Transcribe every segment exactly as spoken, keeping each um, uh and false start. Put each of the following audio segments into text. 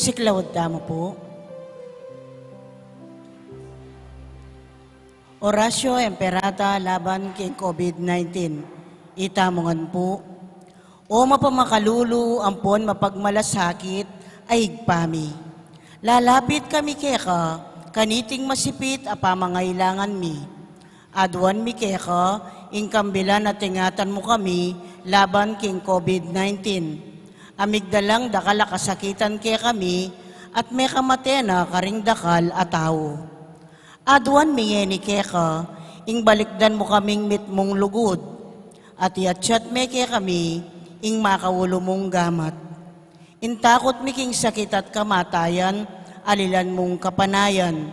Siklaud tamu pu. Oratio Imperata laban king COVID nineteen. Itamu ngan pu. O mapamakalulu ampon mapagmalasakit a Ibpa mi, lalapit kami keka kaniting masipit a pamangailangan mi. Aduan mi keka ing kambilan a ingatan mu kami laban king COVID nineteen. A migdalang dakal a kasakitan kekami at mekamate na karing dakal a tau. Aduan mi ngeni keka ing balikdan mu kaming mitmung lugud, at iatsat me kekami ing makaulu mung gamat. Ing takut mi king sakit at kamatayan, alilan mung kapanayan.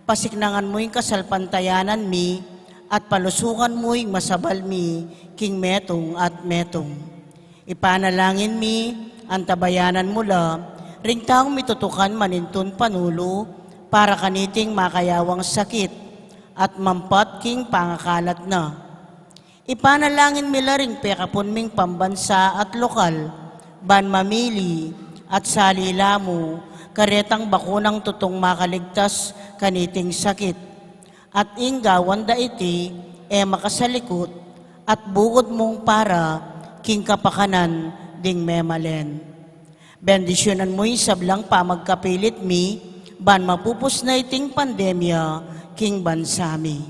Pasiknangan mu ing kasalpantayanan mi, at palusukan mu ing masabal mi king metung at metung. Ipanalangin mi, antabayanan mu la ring taung mitutukan manintun panulu para kaniting makayawang sakit at mampat king pangakalat na. Ipanalangin mi la ring pekapun ming pambansa at lokal, ban mamili at salila mu karetang bakunang tutung makaligtas kaniting sakit. At ing gawan da iti, e makasalikut, at bukud mung para king kapakanan ding memalen. Bendisyunan mu ing sablang pamagkapilit mi, ban mapupus na iting pandemya king bansa mi.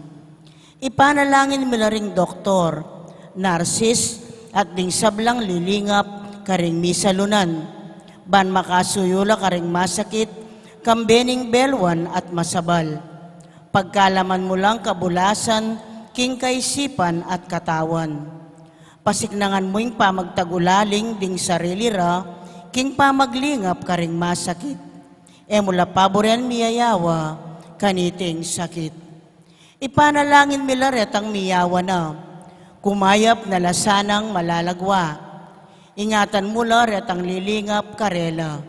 Ipanalangin mi la ring doktor, narsis, at ding sablang lilingap karing misalunan, ban makasuyu la karing masakit, kambe ning beluan at masabal. Pagkalaman mu lang kabulasan king kaisipan at katawan. Pasiknangan mu ing pamagtagulaling ding sarili ra king pamaglingap karing masakit. E mu la paburen miyayawa kaniting sakit. Ipanalangin mi la retang miyawa na, kumayap na la sanang malalagwa. Ingatan mu la retang lilingap karela.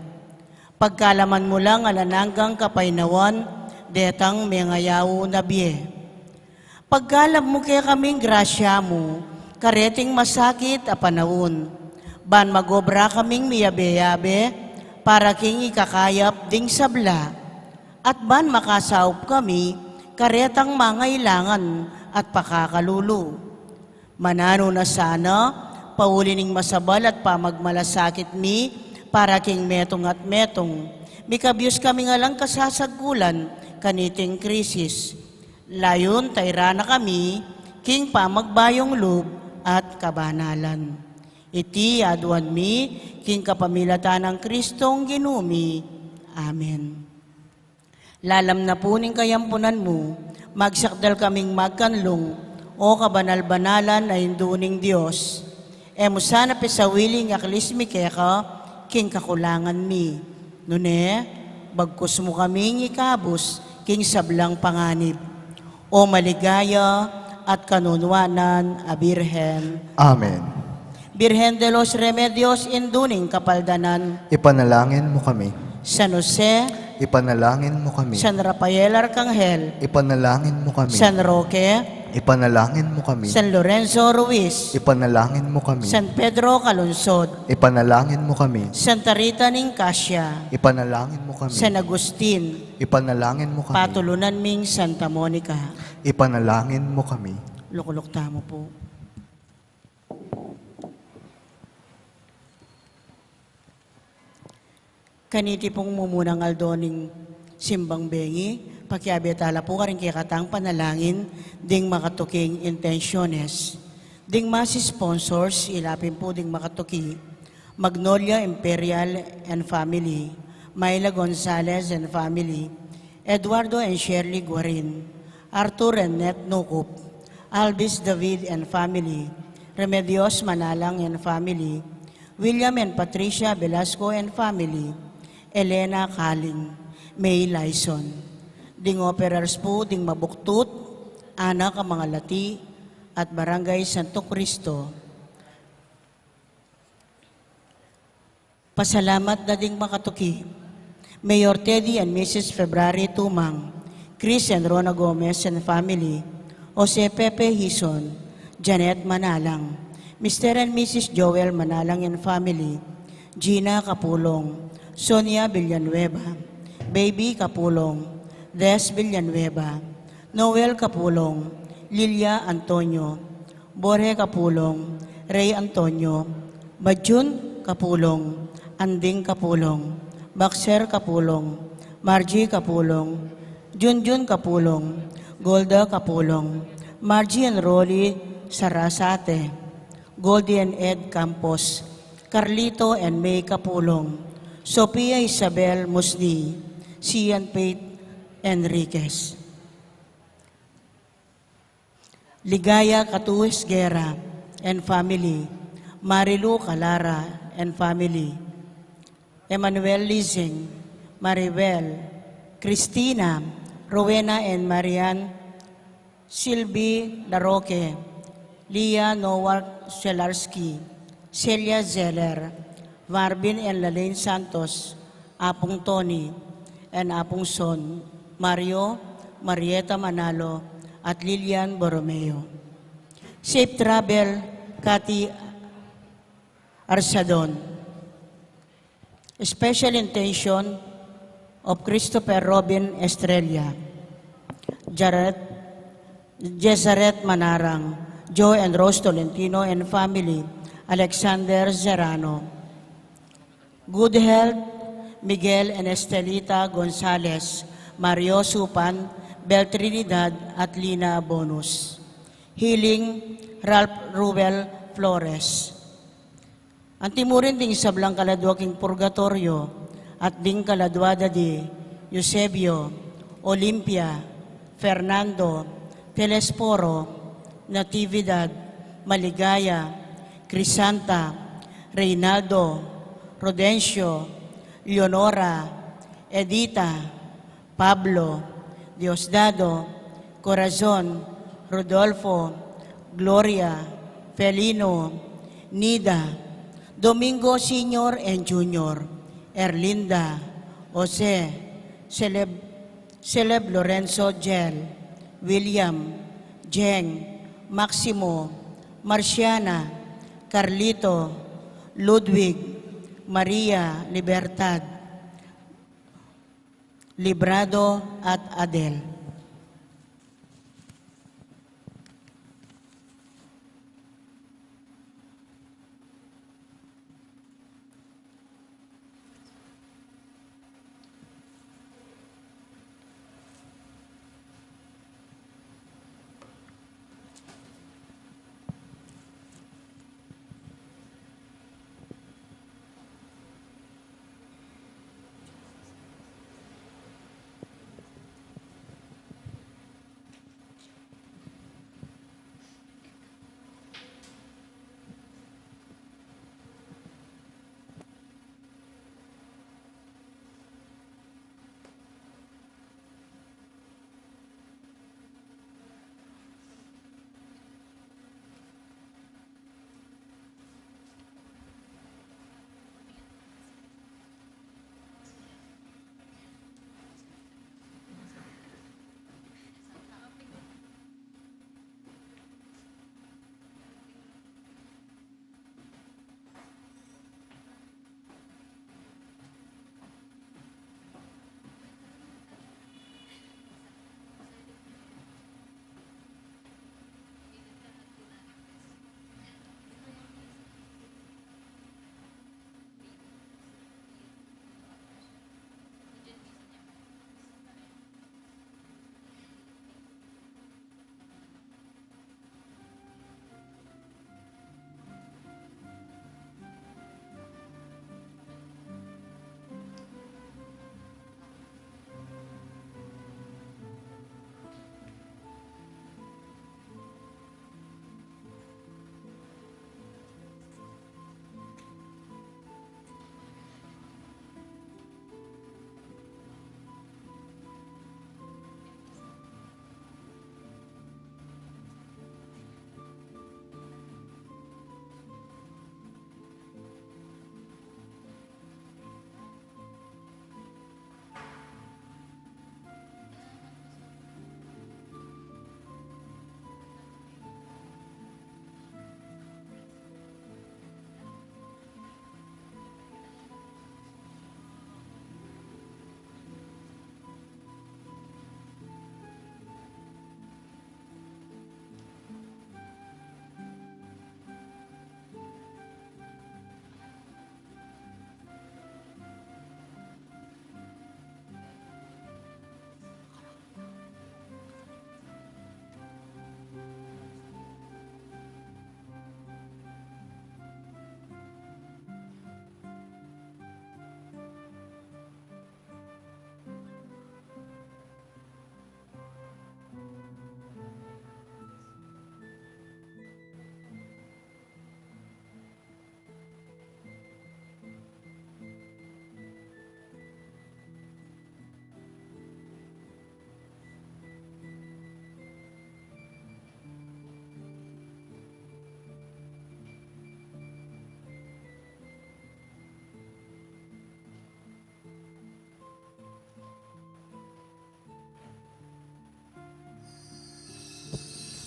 Pagkalaman mu lang alang anggang kapaynawan detang mengayaw na bie. Pagkalap mu kekaming grasya mu kareting masakit a panaun, ban magobra kaming miyabe-yabe para king ikakayap ding sabla, at ban makasaup kami karetang mangailangan at pakakalulu. Mananu na sana, pauli ning masabal at pamagmalasakit mi para king metung at metung, mikabyus kaming alang kasasagkulan kaniting krisis. Layun tayran na kami king pamagbayung lub at kabanalan. Iti aduan mi king kapamilatan nang Kristong Ginu mi. Amen. Lalam na pu ning kayampunan mu, magsakdal kaming magkanlung, O kabanal-banalan a Indu ning Dios. E mu sana pesawili ing aklis mi keka king kakulangan mi. Nune, bagkus mu kaming ikabus king sablang panganib. O maligaya at kanunuanan a Birhen. Amen. Birhen de los Remedios, Indu ning Kapaldanan. Ipanalangin mu kami. San Jose. Ipanalangin mu kami. San Rafael Arcangel. Ipanalangin mu kami. San Roque. Ipanalangin mu kami. San Lorenzo Ruiz. Ipanalangin mu kami. San Pedro Calungsod. Ipanalangin mu kami. Santa Rita ning Cascia. Ipanalangin mu kami. San Agustin. Ipanalangin mu kami. Patulunan ming Santa Monica. Ipanalangin mu kami. Lukluk tamu pu. Kaniti pung mumunang aldo ning simbang bengi, pakiabe tala pu karing kekatang panalangin ding makatuking intensyones. Ding mass sponsors, ilapin pu ding makatuki: Magnolia Imperial and family, Myla Gonzalez and family, Eduardo and Shirley Guarin, Arthur and Net Nukup, Alvis David and family, Remedios Manalang and family, William and Patricia Velasco and family, Elena Kaling, May Lyson. Ding operars pu ding mabuktut, anak a mangalati, at Barangay Santo Cristo. Pasalamat da ding makatuki: Mayor Teddy and Missus February Tumang, Chris and Rona Gomez and family, Jose Pepe Hison, Janet Manalang, Mister and Missus Joel Manalang and family, Gina Kapulong, Sonia Villanueva, Baby Capulong, Des Villanueva, Noel Capulong, Lilia Antonio, Borge Capulong, Rey Antonio, Bajun Capulong, Anding Capulong, Baxter Capulong, Margie Capulong, Junjun Capulong, Golda Capulong, Margie and Rolly Sarasate, Goldie and Ed Campos, Carlito and May Capulong, Sophia Isabel Musni, Sian Faith Enriquez. Ligaya Catues Guerra and family, Marilu Calara and family, Emmanuel Lizing, Maribel, Christina, Rowena and Marian, Sylvie Laroque, Leah Noah Selarski, Celia Zeller, Marvin and Lalaine Santos, Apung Tony, and Apung Son, Mario, Marieta Manalo, at Lilian Borromeo. Safe travel, Cathy Arsadon. Special intention of Christopher Robin Estrella, Jared, Jezaret Manarang, Joe and Rose Tolentino and family, Alexander Serrano. Good health, Miguel and Estelita Gonzalez, Mario Supan, Bel Trinidad, at Lina Bonus. Healing, Ralph Ruel Flores. Anti mu rin ding sablang kaladua king purgatoryo, at ding kaladua da di Eusebio, Olimpia, Fernando, Telesforo, Natividad, Maligaya, Crisanta, Reynaldo, Rodencio, Leonora, Edita, Pablo, Diosdado, Corazon, Rodolfo, Gloria, Felino, Nida, Domingo Senior and Junior, Erlinda, Jose, Celeb, Celeb Lorenzo, Jel, William, Jeng, Maximo, Marciana, Carlito, Ludwig, Maria, Libertad, Librado, at Adel.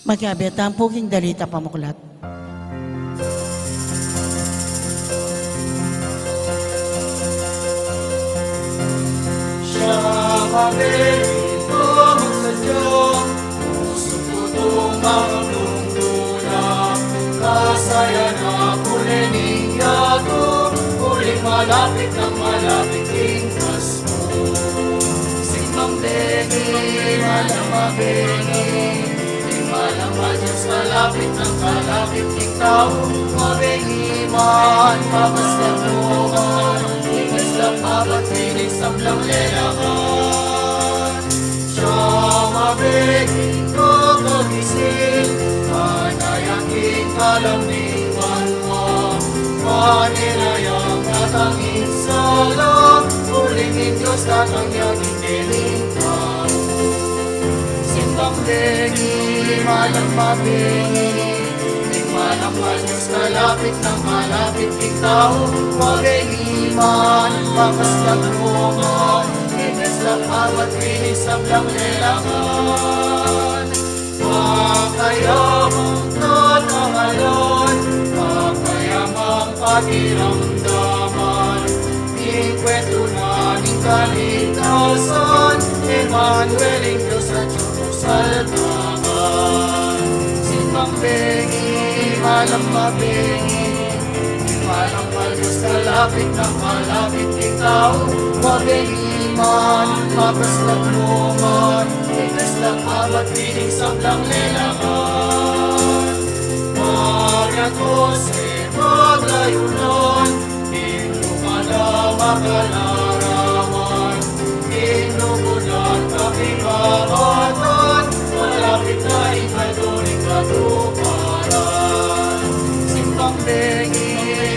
Makiabe tamu king Dalita Pamuklat. Siya mabeng ing magsadya, pusung tutung mangaglungkula, kasaya na ku ning yatu, uling malapit nang malapit ing Pasko. Simbang bengi, malamang bengi, ing malamang Dios, kalapit nang kalapit ing tau, mabengi man, mapaslang no man, ing isla pabat, ing sablang lalaman. Siya mabeng ing kakagising, manaya king kalam ning banua, manenayang datang ing sala, uling ing Dios datang ya king metung tau. Simbang bengi, malamang bengi, ing malamang Dios, kalapit nang malapit ing tau, mabengi man, mapaslang no man, ing isla pabat, ing sablang lalaman. Pakayamang katangalan, pakayamang pakiramdaman, ing kwentu na ning kaligtasan, Emmanuel, ing Dios atiu salpangan. Simbang bengi, malamang bengi, ing malamang Dios, kalapit nang malapit ing tau, mabengi man, mapaslang no man, ing isla pabat, ing sablang lalaman. Maria at Jose, maglayunan, ing lugud na makalarawan, ing lugud na kapibabatan, malapit na ing katuring katuparan. Simbang bengi,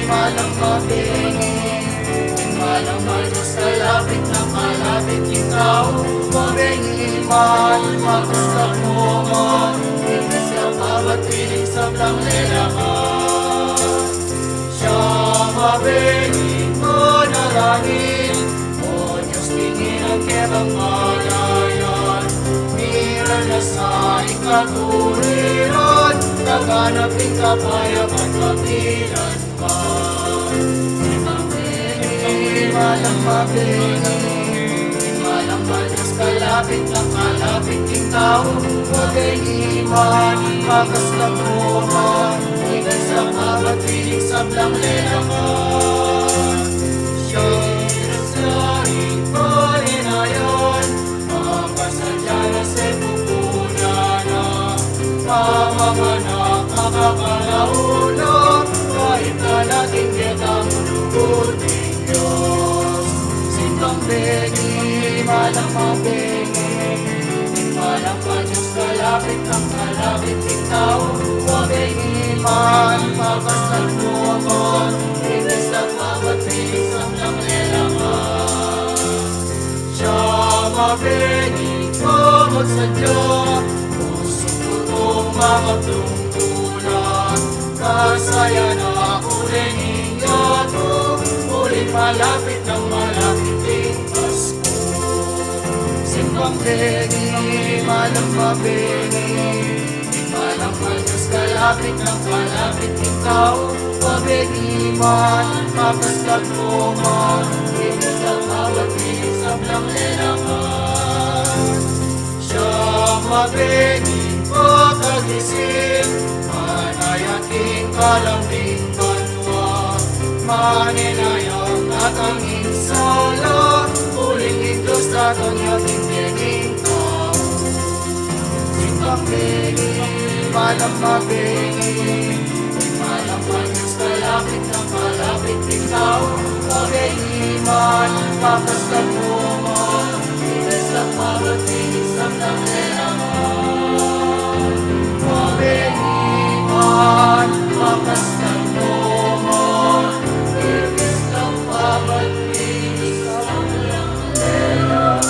malamang bengi, ing malamang Dios, kalapit nang malapit ing tau, mabengi man, mapaslang no man, ing isla pabat, ing sablang lalaman. Siya mabeng ing manalangin, O Dios, tinginan ke bang malayan, miran na sa ing katuliran, laganap ing kapayapan kapilan man. Simbang bengi, malamang bengi, ing malamang Dios, kalapit nang kalapit ing tau, mabengi man, mapaslang no man, ing isla pabat, ing sablang lalaman. Siya ing manenayang, makasadya na, sepupunan na, mamamangan na, makakalauna, kain na natin, keta mu lugud ning Dios. Simbang bengi, malamang bengi, ing malamang Dios, kalapit nang kalapit ing tau, mabengi man, mapaslang no man, ing isla pabat, ing sablang lalaman. Siya mabeng ing magsadya, pusung tutung mangaglungkula, kasaya na ku ning yatu, uling malapit nang malapit ing Pasko. Simbang bengi, malamang bengi, ing malamang Dios, kalapit nang kalapit ing tau, mabengi man, mapaslang no man, ing isla pabat, ing sablang lalaman. Siya mabeng ing kakagising, manaya king kalam ning banua, manenayang datang ing sala, uling ing Dios datang ya king metung tau. Simbang bengi, malamang bengi, ing malamang Dios, kalapit nang kalapit ing tau, mabengi man, mapaslang no man, ing isla pabat, ing sablang lalaman. Mabengi man, mapaslang no man, ing isla pabat, ing sablang lalaman.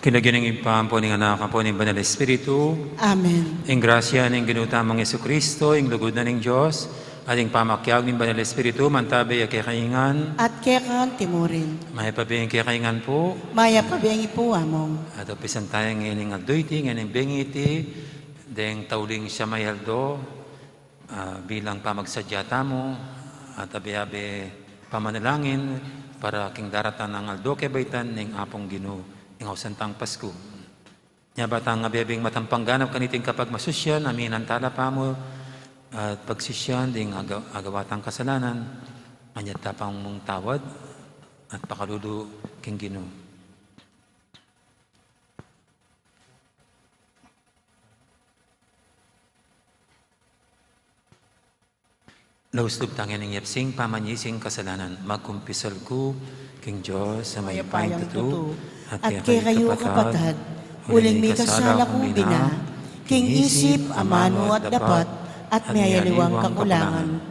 King lagyu ning Ibpa, ampo ning Anak, ampo ning Banal Espiritu. Amen. Ing grasya ning Ginu tamung Jesucristo, ing lugud na ning Dios, At ing pamakiabe ning Banal Espiritu, mantabi ya kekayu ngan. At keka antimurin. Mayap a bie ing kekayu ngan pu. Mayap a bie ing pu, Among. At umpisan taya ngening aldo iti, ngening bengiti, deng tauling siam a aldo, ah, bilang pamagsadya tamu, at abe-abe pamanalangin para king daratang a aldo kebaitan ning Apung Ginu, ing ausan tang Pasku. Nya ba tang abe-abeng matampang ganap kaniting kapagmasusyan, aminan tala pamu, at pagsisyan ding aga-, agawa tang kasalanan, anyad ta pang mung tawad, at pakalulu king Ginu. Laus lub tang ngening yapsing pamanyising kasalanan, magkumpisal ku king Dios a mayupayang tutu, at kekayu kapatad, uling mikasala ku bina, king isip, amanu at dapat, at miyaliwang kakulangan.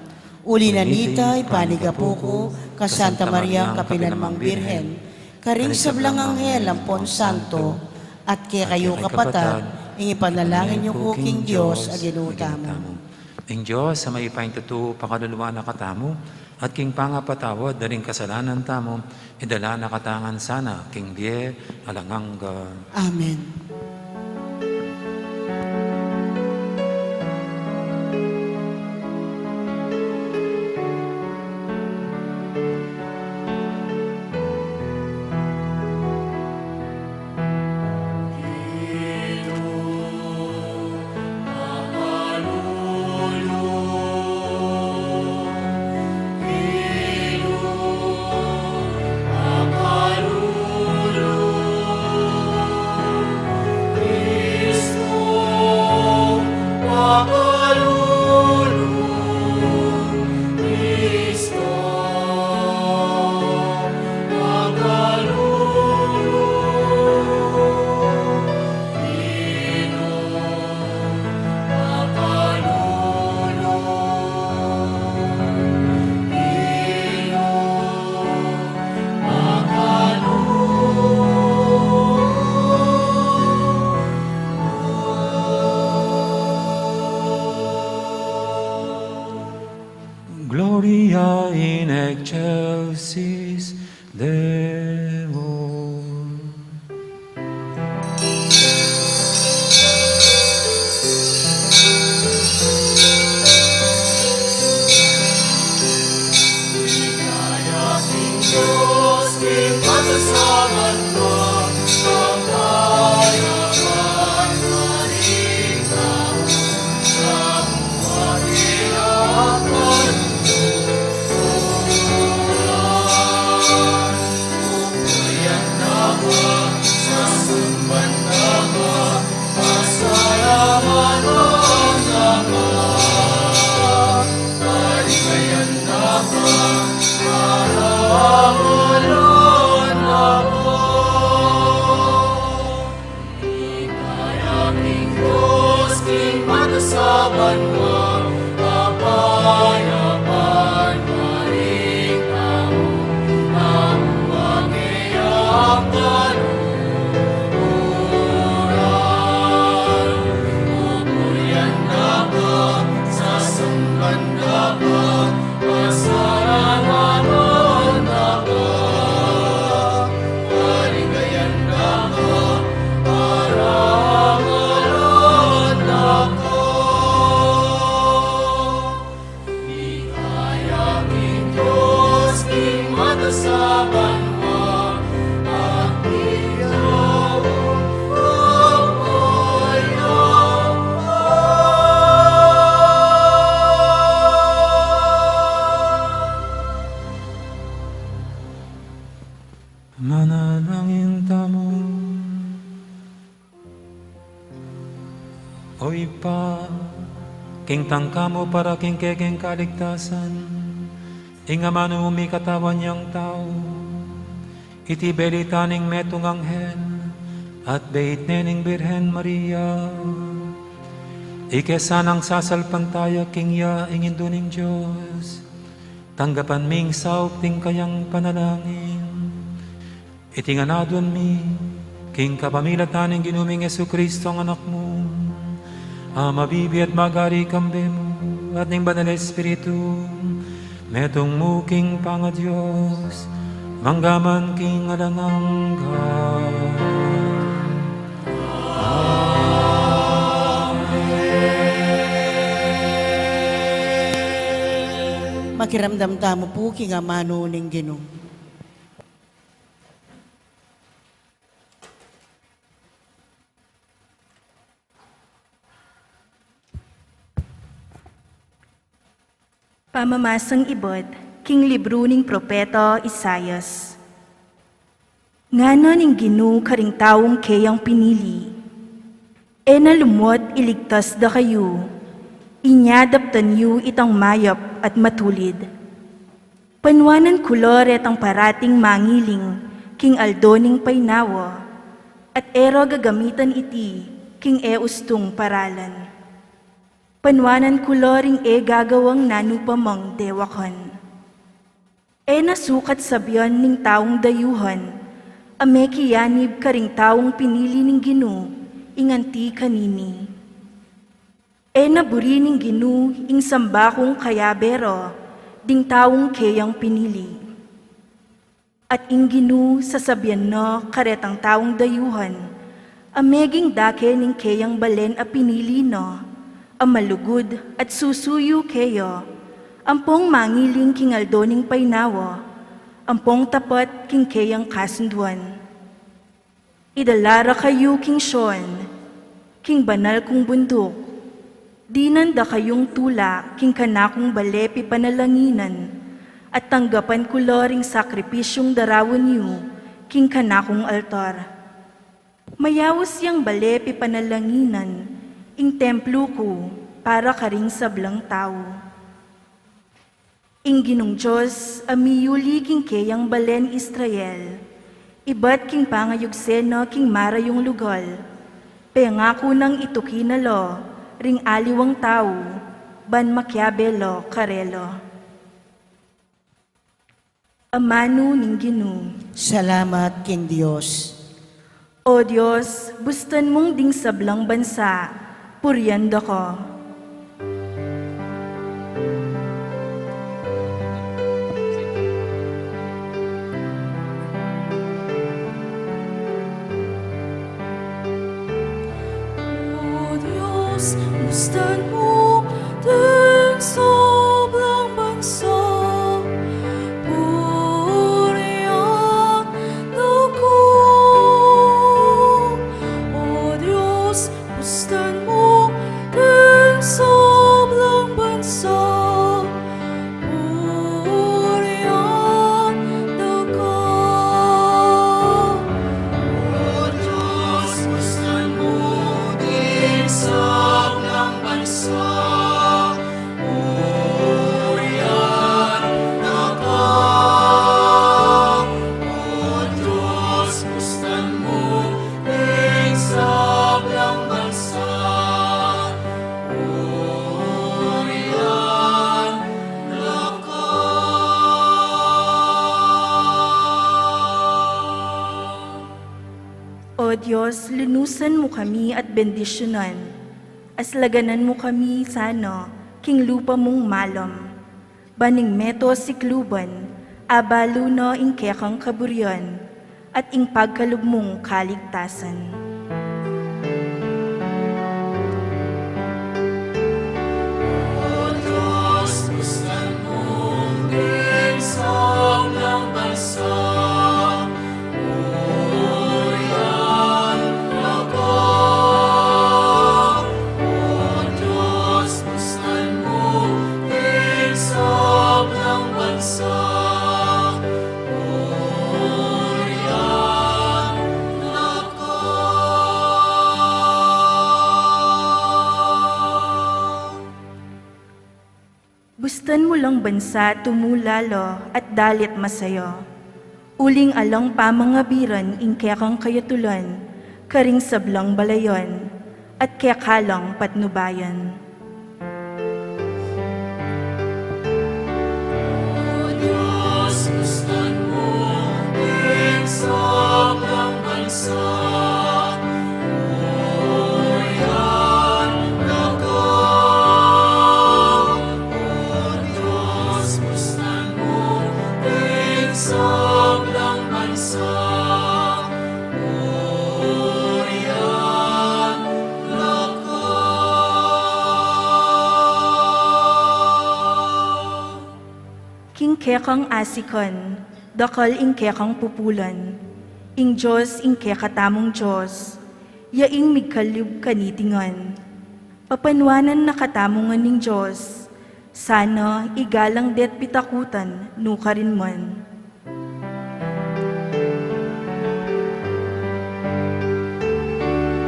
Uli na nita, ipanigapu ku ka Santa Maria, kapilanmang Birhen, karing sablang anghel ampon santo, at kekayu kapatad, ing ipanalangin yu ku king Dios a Ginu tamu. Ing Dios a mayupayang tutu pakaluluan na katamu, at king pangapatawad da ring kasalanan tamu, idala na katamu ngan sana king bie alang angga. Amen. Gloria in excelsis Deo. Manalangin tamu. O Ibpa, kingtang ka mu para king kekeng kaligtasan ing amanu mung mikatawan yang tau. Iti belitan ning metung anghel at beit ne ning Birhen Maria. Ike sanang sasalpantaya king ya ing Indu ning Dios, tanggapan ming saup ding kayang panalangin. Iti ngan aduan mi king kapamilatan ning Ginu ming Jesucristo, ing Anak mu, a mabibie at magari kambe mu, At ning Banal Espiritu, metung mu king pangaDios, mangga man king alang angga. Amen. Makiramdam tamu pu king amanu ning Ginu. Pamamasang ibat king libru ning propeta Isaias. Ngana ning Ginu karing taung keyang pinili, "E na lumuat iligtas da kayu, inya daptan yu itang mayap at matulid. Panuanan ku la retang parating mangiling king aldo ning painawa, at e ra gagamitan iti king e ustung paralan. Panuanan ku la ring e gagawang nanu pa mang dewakan." E na sukat sabian ning taung dayuhan a mekiyanib karing taung pinili ning Ginu ing anti kanini. E na buri ning Ginu ing samba kung kayabe ra ding taung keyang pinili. At ing Ginu sasabian na karetang taung dayuhan a meging dake ning keyang balen a pinili na, a malugud at susuyu keya, ampong mangiling king aldo ning painawa, ampong tapat king keyang kasunduan. Idala ra kayu king Sion, king banal kung bunduk, dinan da kayung tula king kanakung bale pipanalanginan, at tanggapan ku la ring sakripisyung daraun yu king kanakung altar. Mayaus yang bale pipanalanginan, ing templu ku para karing sablang tau. Ing Ginung Dios a miyuli king keyang balen Israel, ibat king pangayugse na king marayung lugal, pengaku nang ituki na la ring aliwang tau, ban makiabe la karela. Amanu ning Ginu. Salamat king Dios. O Dios, bustan mung ding sablang bansa purian da ka. O Dios, bustan mu ding sablang bansa, purian da ka. O Dios, bustan mu ding sablang bansa, purian da ka. O Dios, bustan mu ding sablang bansa, purian da ka. O Dios, bustan mu ding sablang bansa, purian da ka. O Dios, lunusan mu kami at bendisyunan, aslaganan mu kami sana king lupa mung malam. Ban ing meto sikluban, abalu na ing kekang kaburian, at ing pagkalub mung kaligtasan. O Dios, bustan mu ding sablang bansa, purian da ka. O Dios, bustan mu ding sablang bansa, purian da ka. Bustan mu lang bansa tumula la at dalit masaya. Uling alang pamangabiran ing kekang kayatulan karing sablang balayan at keka lang patnubayan. O Dios, bustan mu ding sablang bansa, purian da ka. kekang asikan, dakal ing kekang pupulan. Ing Dios ing kekatamung Dios, ya ing migkalub kaniti ngan. Papanuanan na katamu ngan ning Dios, sana igalang de't pitakutan nukarin man.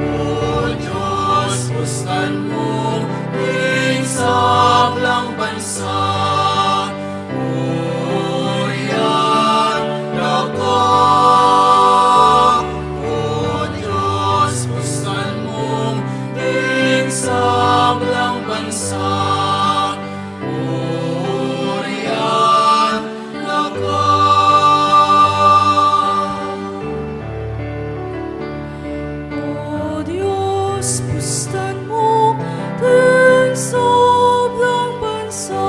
O Dios, pustan mu ing sablang bansa, purian da ka. O Dios, pustan mu ing sablang bansa, purian da ka. O Dios, pustan mu ing sablang bansa,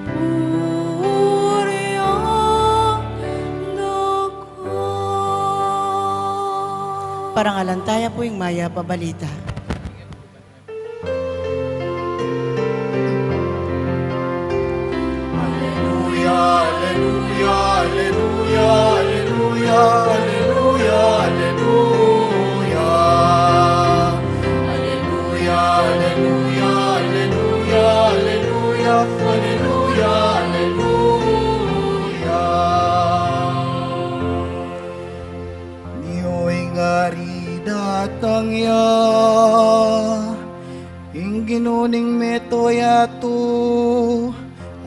purian da ka. Parangalan taya pu ing mayap a balita. Alleluia, alleluia, alleluia, alleluia, alleluia, alleluia. Alleluia, alleluia, alleluia, alleluia, alleluia, alleluia. Ni o ing ari datang ya, ing Ginu ning meto yatu,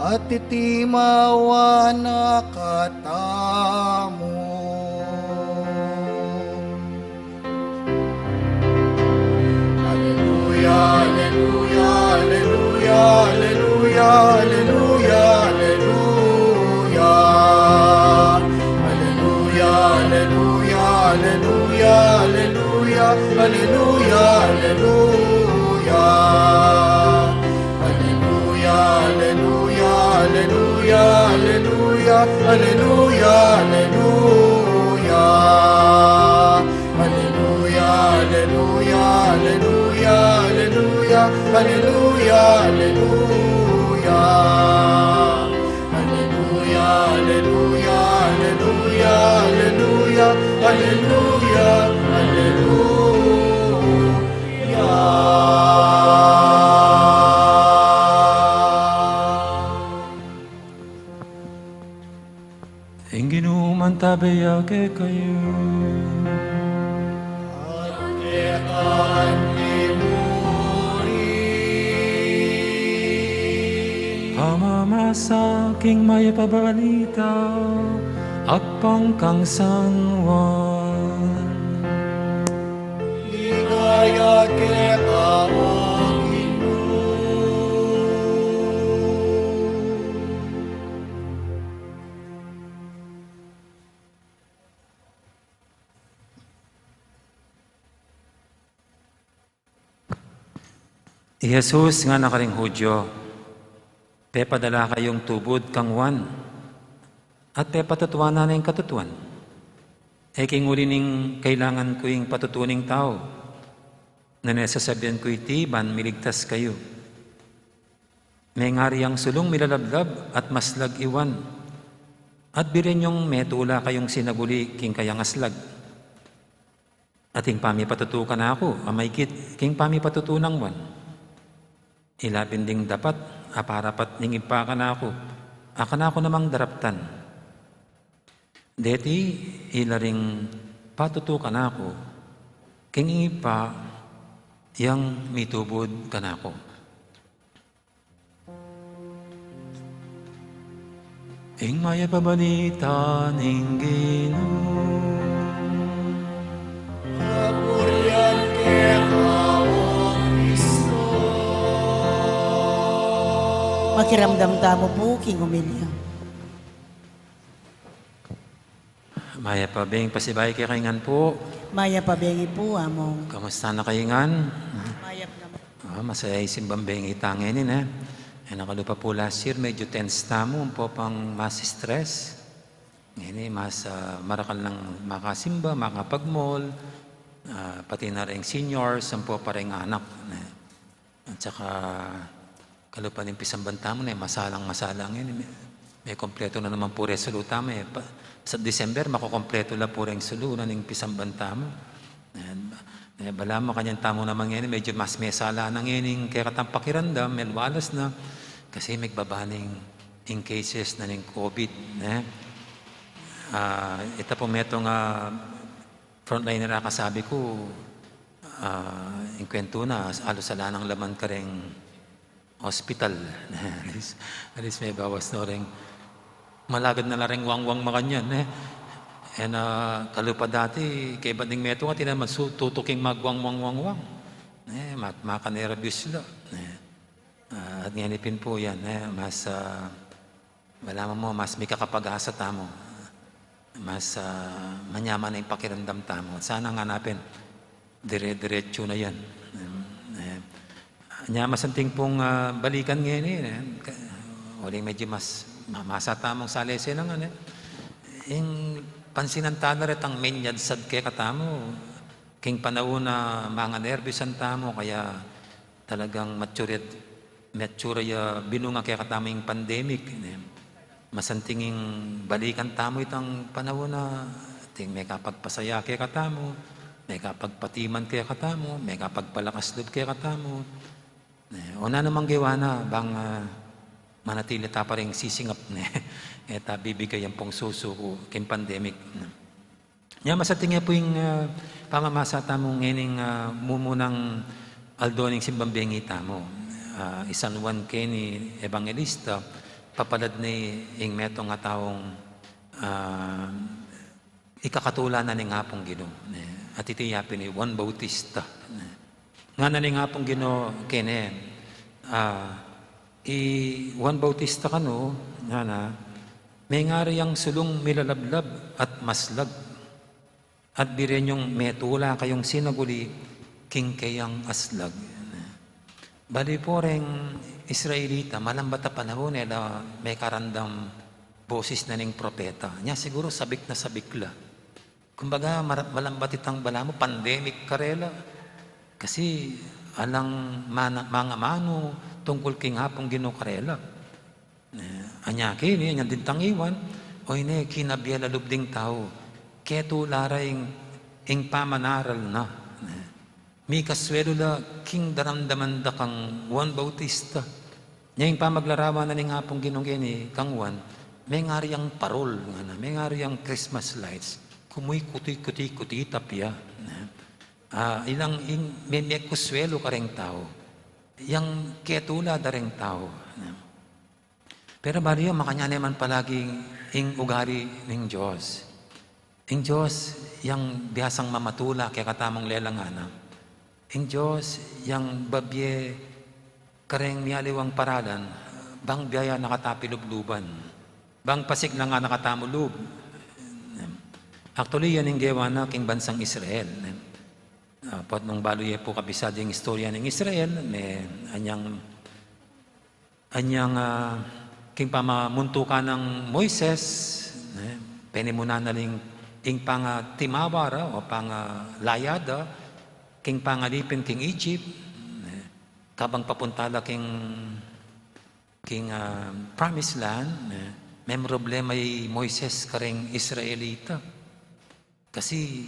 at iti mawa na katamu. Alleluia, alleluia, alleluia, alleluia, alleluia, alleluia. Alleluia, alleluia, alleluia, alleluia, alleluia, alleluia. Alleluia, alleluia, alleluia, alleluia, alleluia, alleluia. Alleluia, alleluia, alleluia, alleluia, alleluia, alleluia. Alleluia, alleluia, alleluia, alleluia, alleluia, alleluia. Ing Ginu mantabe ya kekayu. At keka mu rin. Pamamasa king mayap a balita agpang kang San Juan. Ligaya keka, O Ginu. I Jesus ngana karing Judio, pepadala kayung tubud kang Juan, at pepatutuanan na ing katutuan. E king uli ning kailangan ku ing patutu ning tau, nune sasabian ku iti ban miligtas kayu. Mengari yang sulung milalablab at maslag i Juan, at bire yung metula kayung sinaguli king kayang aslag. At ing pamipatutu kanaku a maikit king pamipatutu nang Juan, ila pin ding dapat a parapat ning Ibpa kanaku, a kanaku namang daraptan. Deti ila ring patutu kanaku, king Ibpa yang mitubud kanaku. Ing mayap a balita ning Ginu. Kapurian keka, O Kristo. Makiramdam tamu pu king omilya. Mayap a bengi pasibayu kekayu ngan pu. Mayap a bengi pu, Among. Kamusta na kayu ngan? Mayap naman. Ah, masaya ing simbang bengi ta ngeni, ne? E, nakalupa pu last year, medyo tense tamu, ampo pang mas stress. Ngeni, mas, ah, marakal nang makasimba, makapagmol, ah, pati na ring seniors, ampo pa ring anak, ne? At saka, kalupa ning pisamban tamu, ne, masalang-masalang yan, eh. Mekumpletu na naman pu reng sulu tamu, e. Pa, sa December, makukumpletu la pu reng sulu na ning pisamban tamu. E, e, balamu makanyan tamu naman ngeni, medyu mas mesala na ngeni ing kekatang pakiramdam, melwalas na, kasi megbaba ning, ing cases na ning COVID, ne? A, ita pu metung a frontliner a kasabi ku, a, ing kwentu na, alus ala nang laman kareng hospital. At least, at least mebawas no reng, malagad na la reng wangwang makanyan, e. E na, kalupa dati, kaybat ning metung, atin naman su-, tutuking magwangwang-wangwang. E, mak-, makanerbiyus la. E, a, at ngeni pin pu yan, e, mas, a, balamu mu, mas mikakapag-asa tamu. Mas, a, manyaman na ing pakiramdam tamu. Sana ngana pin, dire-diretsu na yan. Em, em, nya masanting pung, a, balikan ngeni, e. Ka-, uling medyu mas ma-, masa tamung salese na ngan, e. Ing pansinan tala retang menyadsad kekatamu, king panaun a manganerbiyusan tamu, kaya talagang mature, mature ya binunga kekatamu ing pandemic, ne? Masanting ing balikan tamu itang panaun a ating mekapagpasaya kekatamu, mekapagpatiman kekatamu, mekapagpalakas lub kekatamu. Ne? O nanu mang gewa na bang, a, manatili ta pa ring sisingap, ne? E ta bibigay ampong susuku king pandemic, ne? Nya masanting ya pu ing, a, pamamasa tamu ngening, a, mumunang aldo ning simbang bengi tamu. A, i San Juan keni Ebangelista, papalad ne ing metung a taung, a, ikakatula na ning Apung Ginu, ne? At iti ya pin i Juan Bautista, ne? Ngana ning Apung Ginu keni, a, i Juan Bautista kanu, ngana, mengari yang sulung milalablab at maslag, at bire nyung metula kayung sinaguli king keyang aslag. Bali pu reng Israelita, malambat a panaun e la mekaramdam bosis na ning propeta. Nya siguru sabik na sabik la. Kumbaga, mara-, malambat itang balamu pandemic karela. Kasi alang mana-, mangamanu tungkul king Apung Ginu karela. E, anya keni, anya dintang i Juan, o ini, kinabie la lub ding tau. Ketula ra ing, ing pamanaral na. E, mikasuelu la king daramdaman da kang Juan Bautista. Nya ing pamaglarawan na ning Apung Ginu keni kang Juan, mengari yang parol, ngana, mengari yang Christmas lights. Kumuy kuti, kuti, kuti, tapia. Ne? A, ilang ing, me-, mekusuelu kareng tau. Yang ketula da reng tau. Ne? Pero bali yu, makanyan ne man palagi ing ugali ning Dios. Ing Dios yang biasang mamatula kekatamung lelangan na. Ing Dios yang babie kareng mialiwang paralan, bang biaya na kata pilubluban, bang pasiglangan na katamu lub. Actually, yan ing gewa na king bansang Israel. A, pota nung balu ye pu kabisadu ing istorya ning Israel, me-, anyang Anyang, a, king pamamuntukan nang Moises, ne, penimunan na ling ing pangatimawa ra o pangalaya da king pangalipin king Egypt, ne, kabang papunta la king, king, a, Promised Land, ne, memroblema i Moises kareng Israelita. Kasi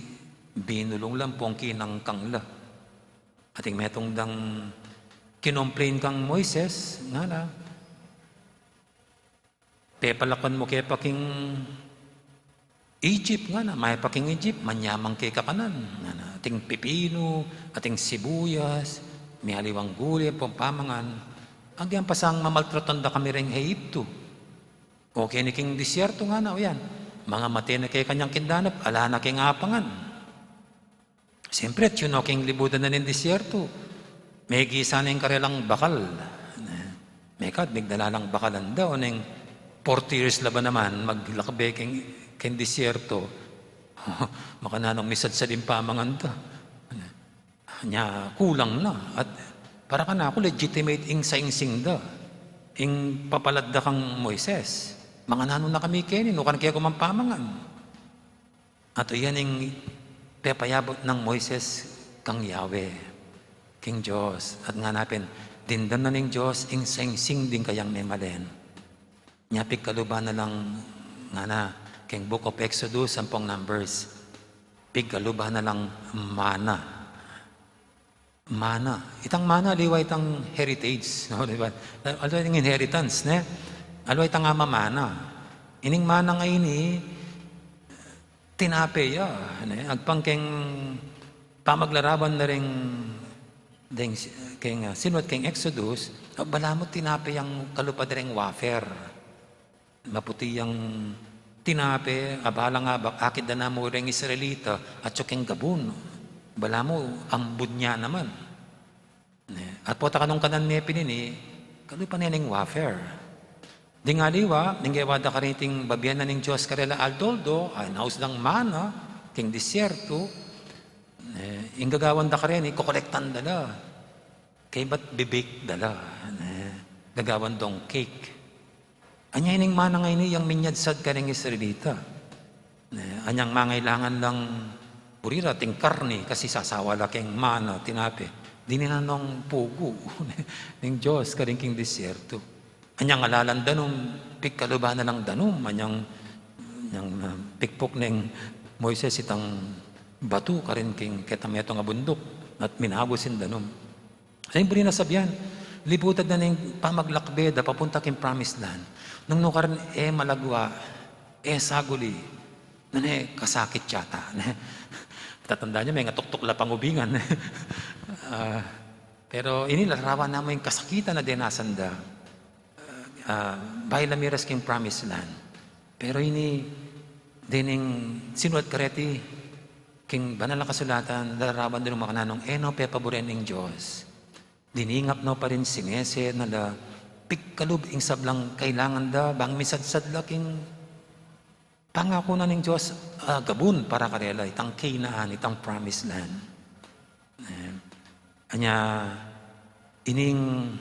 binulung la ampong kinangkang la. Ating metung dang kinomplain kang Moises, ngana, pepalakuan mu ke pa king Egypt, ngana, maye pa king Egypt, manyaman ke kakanan, ngana, ating pipinu, ating sibuyas, mialiwang gulay, ampong pamangan. Agyang pasang mamaltratan da kami reng Ehipto. O keni king disyerto, ngana, o yan, mangamate na kekanyang kindanap, ala na keng apangan. Siyempre, atiu no king libutan na ning disyerto, megisa na ing karelang bakal. Mekad, migdala lang bakalan da, o neng forty years la ba naman maglakbe king, king disyerto. Makananu nung misadsad ing pamangan da. Nya, kulang na. At para kanaku legitimate ing saingsing da, ing papalad da kang Moises. Mangananu na kami keni, nukarin ke ku man pamangan. At yan ing pepayabut nang Moises kang Yahweh, king Dios. At ngana pin, dimdam na ning Dios ing saingsing ding kayang memalen. Nya pigkaluban na lang, ngana, keng Book of Exodus ampong Numbers. Pigkaluban na lang mana. Mana. Itang mana, aliwa itang heritage, no? Di ba? Aliwa itang inheritance, ne? Aliwa itang amamana. Ining mana ngeni, tinape ya, ne? Agpang keng pamaglarawan na ring, deng, keng, ah, sinulat keng Exodus, balamu tinape yang kalupa da ring wafer. Maputi yang tinape, abala nga, ba-, akit da na mu ring Israelita, atsu keng gabun. Balamu, ambun ya naman. Ne, at pota kanung kanan ne pin ini, kalupa ne ning wafer. Ding aliwa, nung gewa da karin iting babie na ning Dios karela aldo-aldo, ay, naus dang mana, keng disyerto, ne, ing gagawan da karin, kokolektan da la. Kaybat bibake da la, ne, gagawan dong cake. Anya ining mana ngeni yang minyadsad karing Israelita. Ne, anyang mangailangan lang buri ra, ating karni, kasi sasawa la keng mana, tinape. Dininan na nong pugu ning Dios karin keng disyerto. Anyang ala lang danum, pigkaluban na lang danum, anyang, anyang, ah, pikpuk neng Moises itang batu karin keng ketang metung a bunduk, at minagus ing danum. Ay, buri na sabian, libutan da ning pamaglakbe da papunta keng promised land. Nung nukarin, e malagwa, e saguli, nune kasakit yata. Tatandaan yu, mengatuktuk la pangubingan. Ah, pero ini, larawan na mu ing kasakitan a denasan da. Ah, bayu la miras keng promised land. Pero ini, dening sinulat kareti keng Banal a Kasulatan, larawan da nung makananung e no pepaburen ing Dios. Diningap no pa rin, sinese na la, pigkalub ing sablang kailangan da, bang misadsad la king pangaku na ning Dios, ah, gabun para karela, itang Canaan, itang promised land. Eh, anya, ining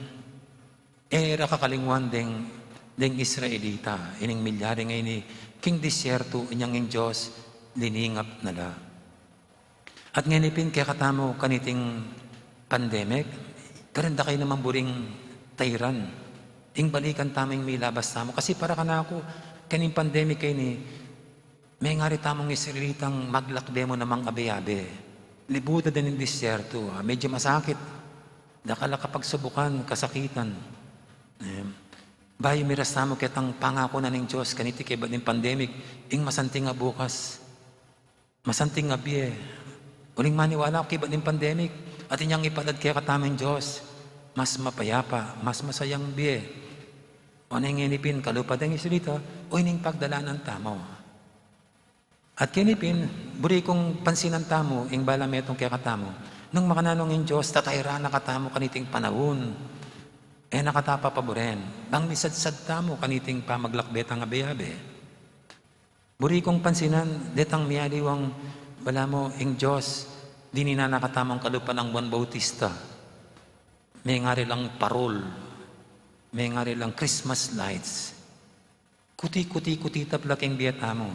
e ra kakalingwan deng, deng Israelita, ining milyari ngeni king disyerto, inyang ing Dios liningap na la. At ngeni pin kekatamu kaniting pandemic, karin da kayu naman buring tairan. Ing balikan tamu ing milabas tamu. Kasi para kanaku, kening pandemic ngeni, mengari tamung Israelitang maglakbe mu namang abe-abe. Libutan da ning disyerto, ah, medyo masakit. Dakal a kapagsubukan, kasakitan. Em, bayu miras tamu ketang pangaku na ning Dios, kaniti kaybat ning pandemic, ing masanting a bukas. Masanting a bie. Uling maniwala ku kaybat ning pandemic, at inyang ipalad kekatamu ning Dios, mas mapayapa, mas masayang bie. O, ngeni pin, kalupa deng Israelita, o ining pagdalanan tamu. At keni pin, buri kung pansinan tamu, ing balamu metung kekatamu, nung makananu ing Dios, tatairan na katamu kaniting panaun. E na kata papaburen, bang misadsad tamu kaniting pamaglakbe tang abe-abe. Buri kung pansinan, detang mialiwang balamu ing Dios, dininan na katamung kalupa nang Juan Bautista. Mengari lang parol, mengari lang Christmas lights. Kuti, kuti, kuti tapla king bie tamu.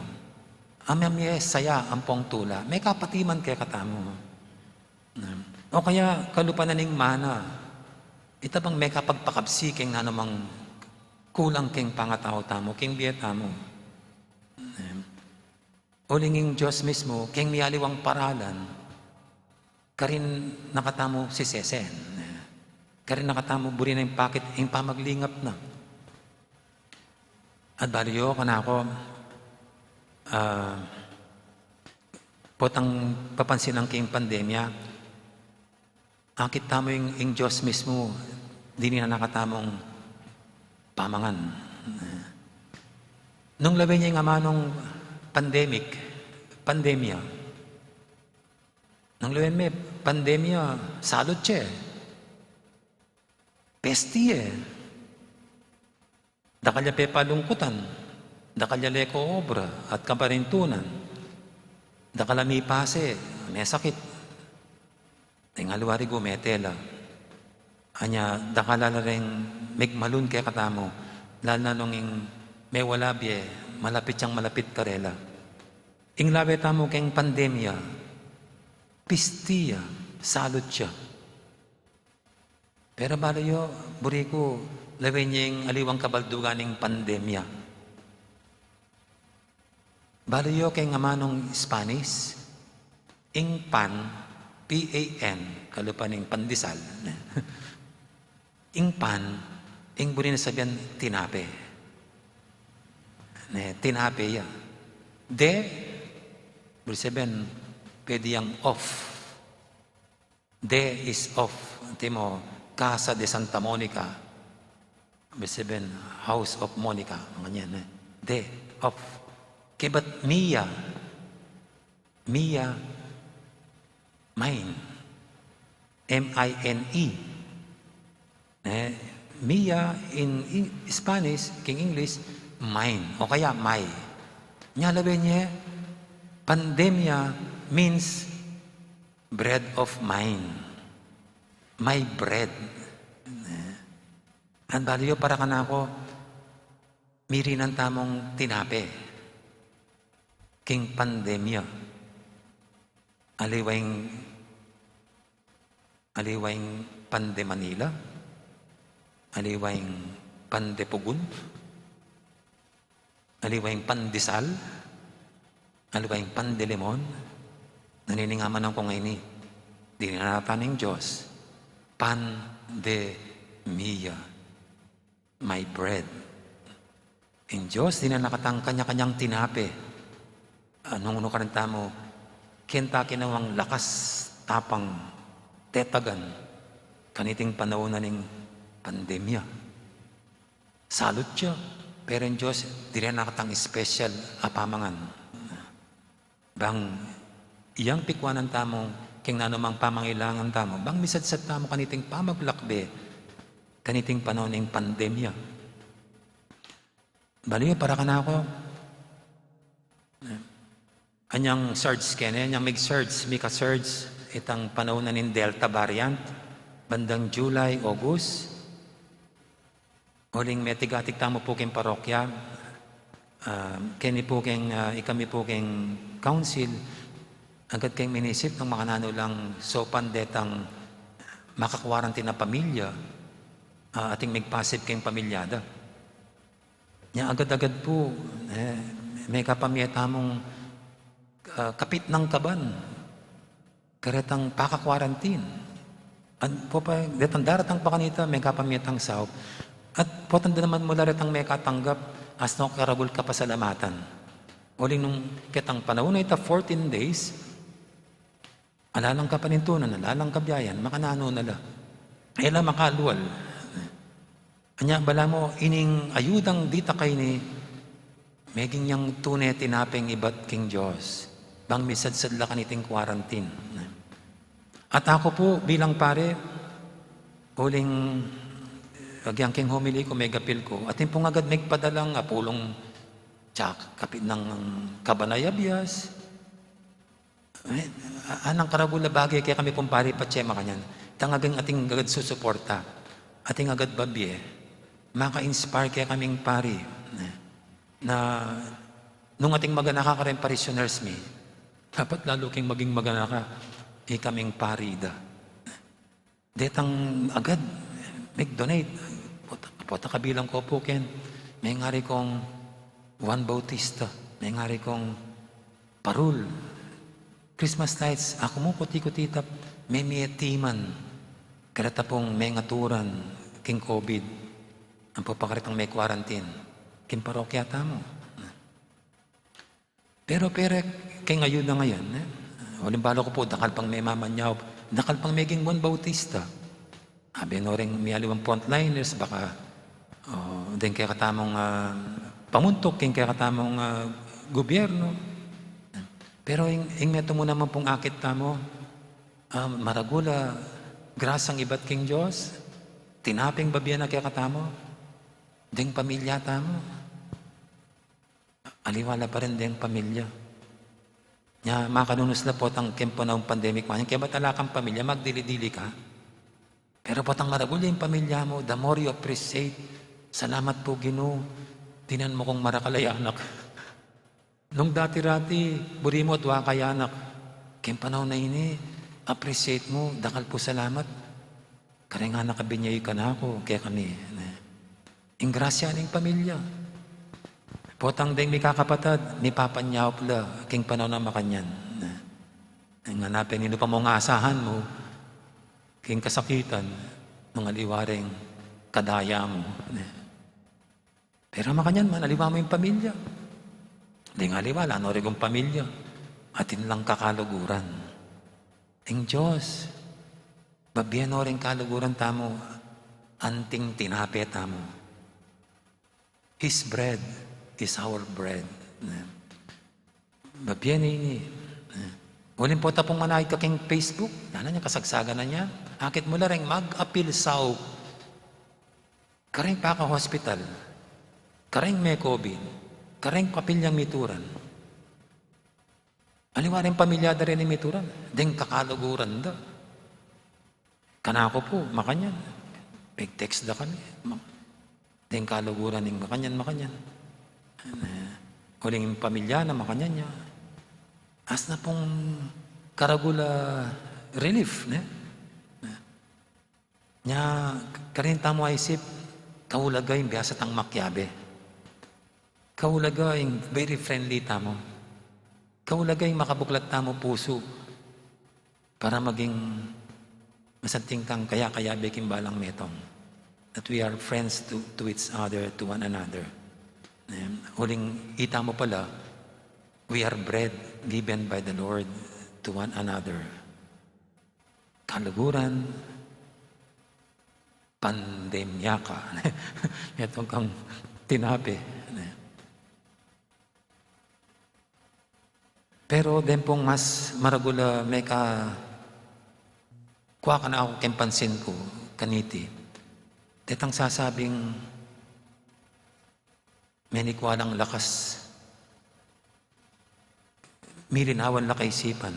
Amia mie saya ampong tula, mekapati man kekatamu. O kaya kalupa na ning mana, ita bang mekapagpakabsi king nanumang kulang king pangatau tamu, king bie tamu. Uling ing Dios mismu, king mialiwang paralan, karin na katamu sisesen. Karin na katamu buri na ing pakit, ing pamaglingap na. At balu yu, kanaku, ah, potang papansinan king pandemya, akit tamu ing, ing Dios mismu, dininan na katamung pamangan. Nung lawen ya ing amanung pandemic, pandemya. Nung lawen me, pandemya, salud ye. Pesti ye. Dakal ya pepalungkutan, dakal ya leko obra at kaparintunan, dakal a mipase, mesakit. Ing aliwa rigu, mete la. Anya, dakal la ring migmalun kekatamu, lalu na nung ing mewala bie, malapit yang malapit karela. Ing lawe tamu keng pandemya, pesti ya, salud ya. Pero balu yu, buri ku, lawen ye ing aliwang kabaldugan ning pandemya. Balu yu keng amanung Spanish, ing pan, P A N, kalupa ning pandesal. Ing pan, ing buri nang sabian tinape. Ne, tinape ya. De, buri sabian, pwede yang off. De is off. Antimo, Casa de Santa Monica. Ibig sabihin, House of Monica. Mga yan, eh. De, off. Kaybat mia. Mia, mine. M I N E. Eh, mia in, in Spanish, king English, mine. O kaya, my. Nya lawen ye, pandemya means bread of mine. My bread. Eh, ang balu yu para kanaku, mirinan tamung tinape. King pandemya. Aliwa ing, aliwa ing pan de Manila. Aliwa ing pan de Pugun. Aliwa ing pandesal, aliwa ing pandelemon, naniningaman ku ngeni, dinan na kata ning Dios, pandemya, my bread. Ing Dios, dinan na katang kanya-kanyang tinape. Nung nukarin tamu, kenta kinawan lakas tapang tetagan, kaniting panaun na ning pandemya. Salut ya, pero ing Dios, dinan na katang special a pamangan. Bang, iyang pikuanan tamu, king nanumang pamangailangan tamu, bang misadsad tamu kaniting pamaglakbe, kaniting panaun ning pandemya. Balu yu para kanaku, anyang surge kene, anyang mig-surge, mika-surge, itang panaun na ning Delta variant, bandang July, August, uling metigatig tamu pu king parokya, ah, keni pu king, ah, ikami pu king council, agad keng minisip nung makananu lang saupan detang maka-quarantine a pamilya, ah, ating migpasip king pamilya da. Nya agad-agad pu, eh, mekapamie tamung, ah, kapit nang kaban. Karetang paka-quarantine. At po pa, detang daratang pa kanita, mekapamie tang saup. At potang da naman mula retang mekatanggap, asno karagul kapasalamatan. Uling nung ketang panaun a ita, fourteen days, ala lang kapanintunan, ala lang kabiayan, makananu na la. E la makalual. Anya balamu ining ayudang ditak a ini, meging yang tune tinapeng ibat king Dios, bang misadsad la kaniting quarantine. At aku pu bilang pari, uling agyang king homily ku, megapil ku, atin pung agad megpadalang apulung tsak kapit nang kaban a abias, Eh, a-, anang karagul a bage kekami pung pari patse makanyan. Itang agad ating agad susuporta, ating agad babie, maka-inspire kekaming pari. Eh, na nung ating maganaka kareng parishioners mi, dapat lalu king maging maganaka ikaming pari da. Detang agad mig-donate. Pota, pota kabilang ko pu ken, mengari kong Juan Bautista, mengari kong Parul. Christmas lights, aku mu kuti-kuti tap, memie timan. Kareta pung mengaturan king COVID. Ampo pa karetang me-quarantine king parokya tamu. Pero pere, keng ayuda ngeni, eh? Uling balu ku pu, dakal pang memamanyaw, dakal pang meging Juan Bautista. Abe no reng mialiwang frontliners, baka, o, deng kekatamung, ah, pamuntuk, keng kekatamung, ah, gobyerno. Pero ing, ing metung mu naman pung akit tamu, ah, maragul a grasang ibat king Dios, tinapeng babie na kekatamu, deng pamilya tamu. Aliwa la pa rin deng pamilya. Nya, makanunus la potang keng panaun pandemic, manyan kaya batala kang pamilya, magdili-dili ka. Pero potang maragul ya ing pamilya mu, the more you appreciate, "Salamat pu, Ginu, dinan mu kung marakal a anak. Nung dati-rati, buri mu adwa kang anak. Keng panaun a ini, appreciate mu, dakal pu salamat." Kareng anak a binie yu kanaku, kekami, ne. Ing grasya ning pamilya. Potang deng mikakapatad, mipapanyaup la king panaun a makanyan. Ing ngana pin, ninu pa mung asahan mu king kasakitan, nung aliwa reng kadaya mu. Pero makanyan man, aliwa mu ing pamilya. Deng aliwa, ala no ring pamilya. Atin lang kakaluguran. Ing Dios, babie no ring kaluguran tamu, anting tinape tamu. His bread is our bread. Babie ne ini. Uling pota pung manakit ka king Facebook, ngana ning kasagsagan na niya. Akit mu la reng mag-apil saup. Kareng paka-hospital, kareng me-COVID, kareng kapilyang mituran. Aliwa reng pamilya da reni mituran, deng kakaluguran da. Kanaku pu, makanyan. Pig-text da kami. Ma-, deng kaluguran ning makanyan, makanyan. Eh, uling pamilya na makanyan ya. Asna pung karagul a relief, ne? Nya, karin tamu aisip, kaulaga ing biasa tang makiabe. Kaulaga ing very friendly tamu. Kaulaga ing makabuklat tamu pusu para maging masanting tang kaya-kayabe king balang metung. That we are friends to, to each other, to one another. Em, uling ita mu pala, we are bread given by the Lord to one another. Kaluguran, pandemya ka. Itong kang tinape. Pero deng pung mas maragul a mekakua kanaku king pansin ku kaniti, detang sasabing menikua lang lakas, milinawan la kaisipan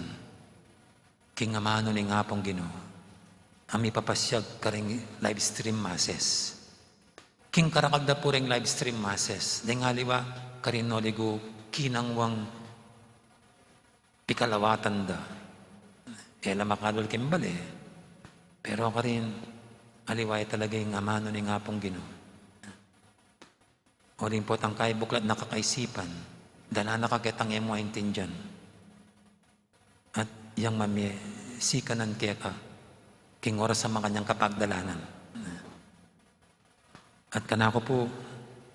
king amanu ning Apung Ginu a mipapasyag karing live stream masses. King karakal da pu ring live stream masses, deng aliwa karin no ligu kinangwang pikalawatan da. E la makalul king bale, pero karin aliwa e talaga ing amanu ning Apung Ginu. Uling potang kaibuklat na kakaisipan, dala na ka ketang e mu aintindian. At yang mamie sikanan keka king oras a makanyang kapagdalanan. At kanaku pu,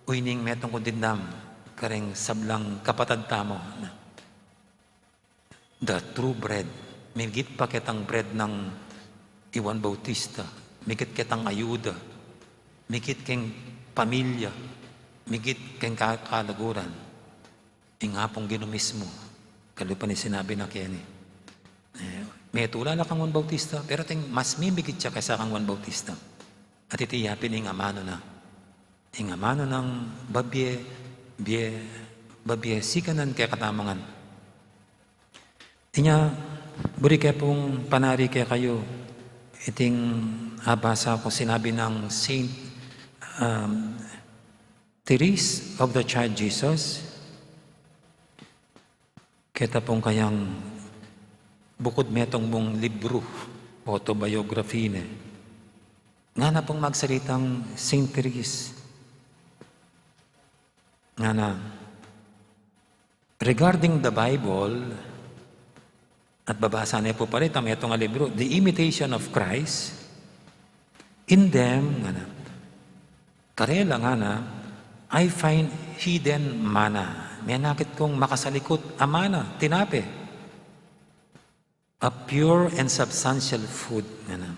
uyu ning metung kung dimdam karing sablang kapatad tamu. The true bread. Migit pa ketang bread nang i Juan Bautista, migit ketang ayuda, migit keng pamilya, migit keng ka-, kaluguran. Ing Apung Ginu mismu, kalupa ning sinabi na keni. Eh, metula la kang Juan Bautista, pero atin mas mimigit ya kesa kang Juan Bautista. At iti ya pin ing amanu na. Ing amanu nang babie, bie, babie sikanan kekatamu ngan. Inya, buri ke pung panari kekayu, iting abasa ku sinabi nang Saint, um, Therese of the Child Jesus, keta pung kayang bukud metung mung libru, autobiography ne. Ngana pung magsalitang Saint Therese. Ngana, regarding the Bible, at babasa ne pu pala itang metung a libru, The Imitation of Christ, in them, ngana, karela ngana, I find hidden manna. Menakit kung makasalikut a manna, tinape. A pure and substantial food, ngana.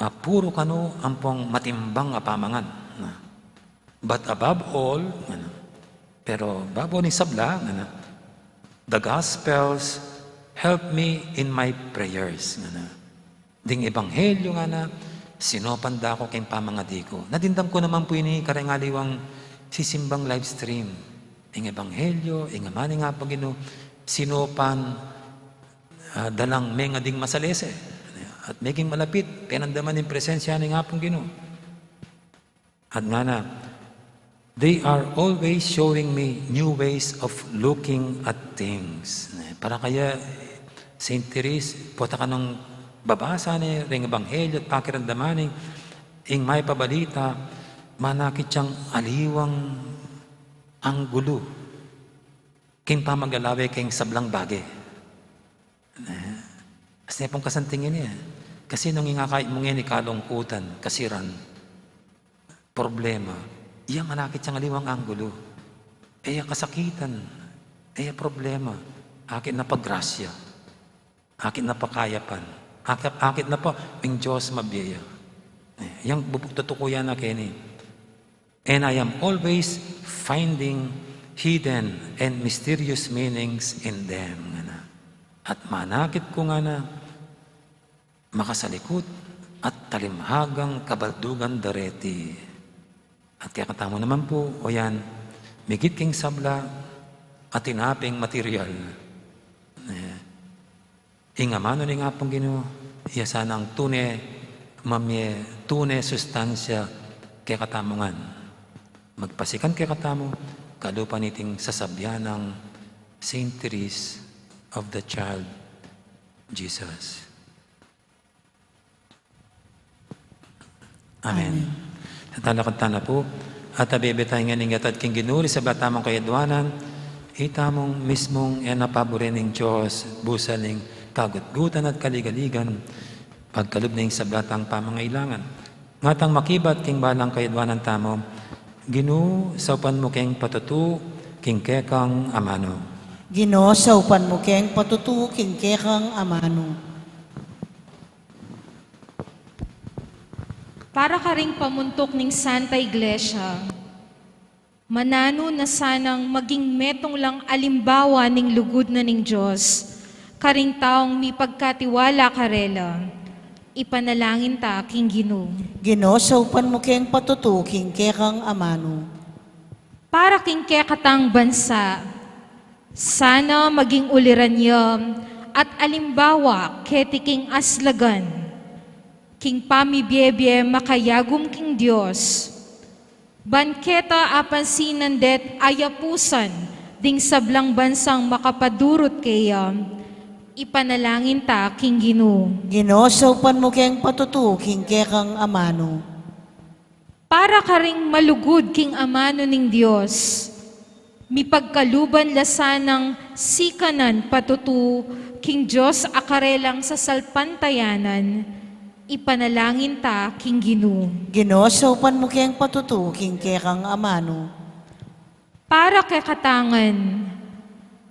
A puru kanu ampong matimbang a pamangan, na. But above all, ngana. Pero babo ning sabla, ngana. The Gospels help me in my prayers, ngana. Ding ebanghelyo, ngana, sinopan da ku keng pamangadi ku. Nadimdam ku naman pu ini kareng aliwang sisimbang live stream. Ing ebanghelyo, ing amanu ning Apung Ginu, sinopan ah, da lang mengading masalese, at meging malapit, penandaman ing presensya ning Apung Ginu. At ngana, they are always showing me new ways of looking at things. Para kaya, Saint Therese, pota kanung babasa ne ring ebanghelyo at pakiramdaman ne ing mayap a balita, manakit yang aliwang anggulu king pamaglalawe king sablang bage. Eh, as ne pung kasanting ini, eh. Kasi nung ingakait mu ngeni kalungkutan, kasiran, problema, iya manakit yang aliwang anggulu. E ya kasakitan, e ya problema, akit na pa grasya, akit na pa kayapan, akit, akit na pa ing Dios mabie ya. Eh, yang bubuk tutukuyan na keni. And I am always finding hidden and mysterious meanings in them, ngana. At manakit ku ngana makasalikut at talimhagang kabaldugan dareti. At kekatamu naman pu, o yan, migit king sabla, atin na ping material. Eh, ing amanu ning Apung Ginu, iya sanang tune, mamie tune sustansya kekatamu ngan. Magpasikan kekatamu, kalupa niting sasabyan nang Saint Therese of the Child Jesus. Amen. Amen. Tatalakad tana pu, at abebe tamu ngan ing atad king Ginu, ing sabla tamung kayadwanan, itamung mismung e na paburi ning Dios, busal ning kagutgutan at kaligaligan, pagkalub na ing sabla tang pamangailangan. Ngatang makibat king balang kayadwanan tamu, Ginu, saupan mu keng patutu king kekang amanu. Ginu, saupan mu keng patutu king kekang amanu. Para karing pamuntuk ning Santa Iglesia, mananu na sanang maging metung lang alimbawa ning lugud na ning Dios karing taung mipagkatiwala karela. Ipanalangin ta king Ginu. Ginu, saupan mu keng patutu king kekang amanu. Para king kekatang bansa, sana maging uliran ya at alimbawa keti king aslagan, king pamibiebie makayagum king Dios. Ban keta apansinan det ayapusan ding sablang bansang makapadurut keya, ipanalangin ta king Ginu. Ginu, saupan mu keng patutu king kekang amanu. Para karing malugud king amanu ning Dios, mipagkaluban la sanang sikanan patutu king Dios a karelang sasalpantayanan, ipanalangin ta king Ginu. Ginu, saupan mu keng patutu king kekang amanu. Para kekatang ngan,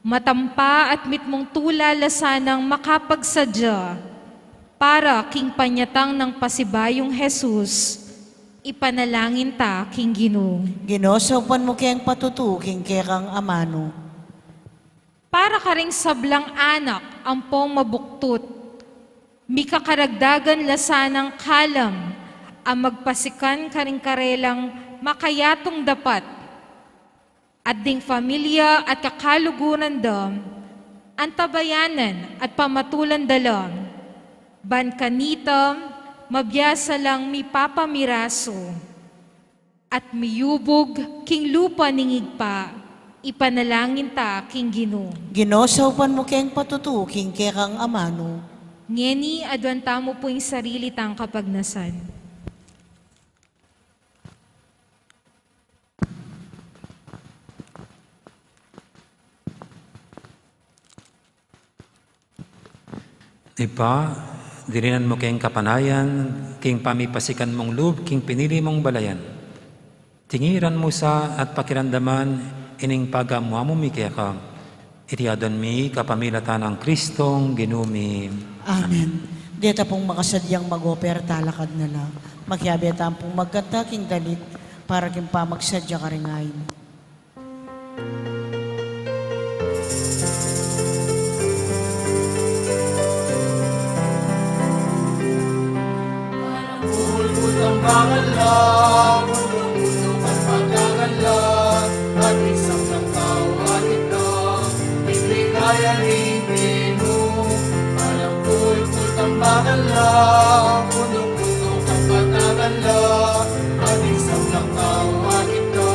matampa at mitmung tula la sanang makapagsadya para king panyatang nang pasibayung Jesus, ipanalangin ta king Ginu. Ginu, saupan mu keng patutu king kekang amanu. Para karing sablang anak ampong mabuktut, mikakaragdagan la sanang kalam a magpasikan karing karelang makayatung dapat, at ding familia at kakaluguran da, antabayanan at pamatulan da la, ban kanita mabiasa lang mipapamirasu at miyubug king lupa ning Ibpa, ipanalangin ta king Ginu. Ginu, saupan mu keng patutu king kekang amanu. Ngeni, aduan tamu pu ing sarili tang kapagnasan. Ibpa, dirinan mu keng kapanayan king pamipasikan mung lub king pinili mung balayan. Tingiran mu sa at pakiramdaman ining pagamu-amu mi keka. Iti aduan mi kapamilatan nang Kristong Ginu mi. Amen. Deta pung makasadyang mag-oper, talakad na la. Makiabe tamu pung magkanta king dalit para king pamagsadya karing ain. Bulbul tambakan la, bulbul tambakan la, at isang tau atin na, bibigay ang ibig mo. Parang bulbul tambakan la, bulbul tambakan la, at isang tau atin na,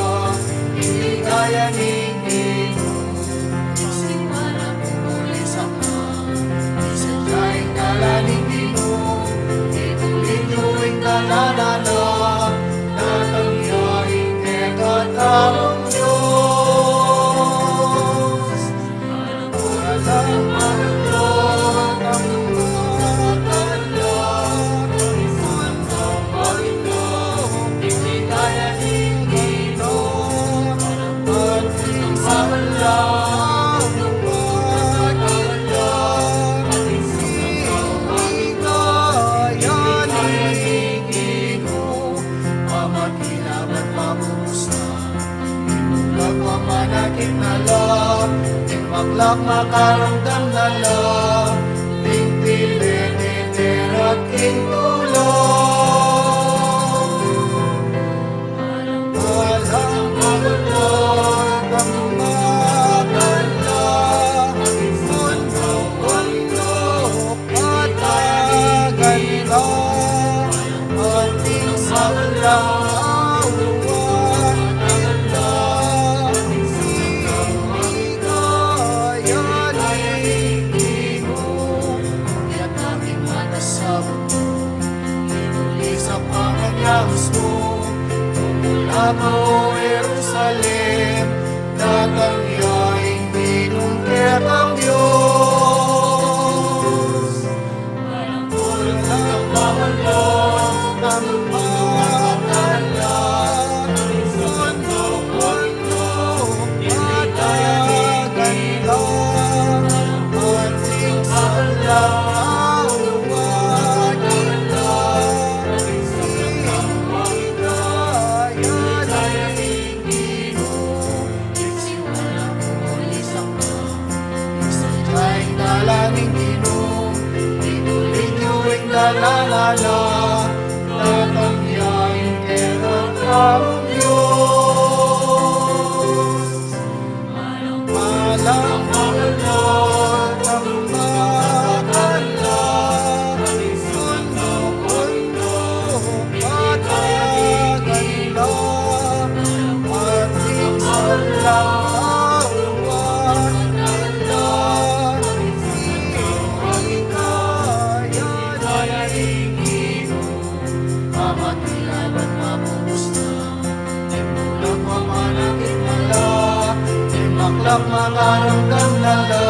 bibigay ang ibig mo. Kasi para pumuli sa ka, isa dyan ang dalan ng Ginu, ituloy nyo ang dalan na, datang niya Manakit na la, ing maklak makaramdam na la, ing pili ni Tera king tula. Alang-alang a maklak, alang-alang a maklak, ing sunduk-unduk, patagan la. Ating sablang awan, ating sablang awan, kaya ning Ginu, kaya ning mata sa bukut, ing uli sa panganyaus mu, mumula ka, O Jerusalem, datang ya ing Ginung kekang Dios. Ing sadya ing dalan ning Ginu, ing uli yu ing dalan ala, datang ya ing kekang Dios. Alang-alang a maklak, alang-alang a maklak, ing sunduk-unduk, patagan la, ating sablang awan, alang-alang a maklak, ing kaya ning Ginu, pamatilaban mabubus na, ing maklak mamanakit na la, ing maklak makaramdam na la,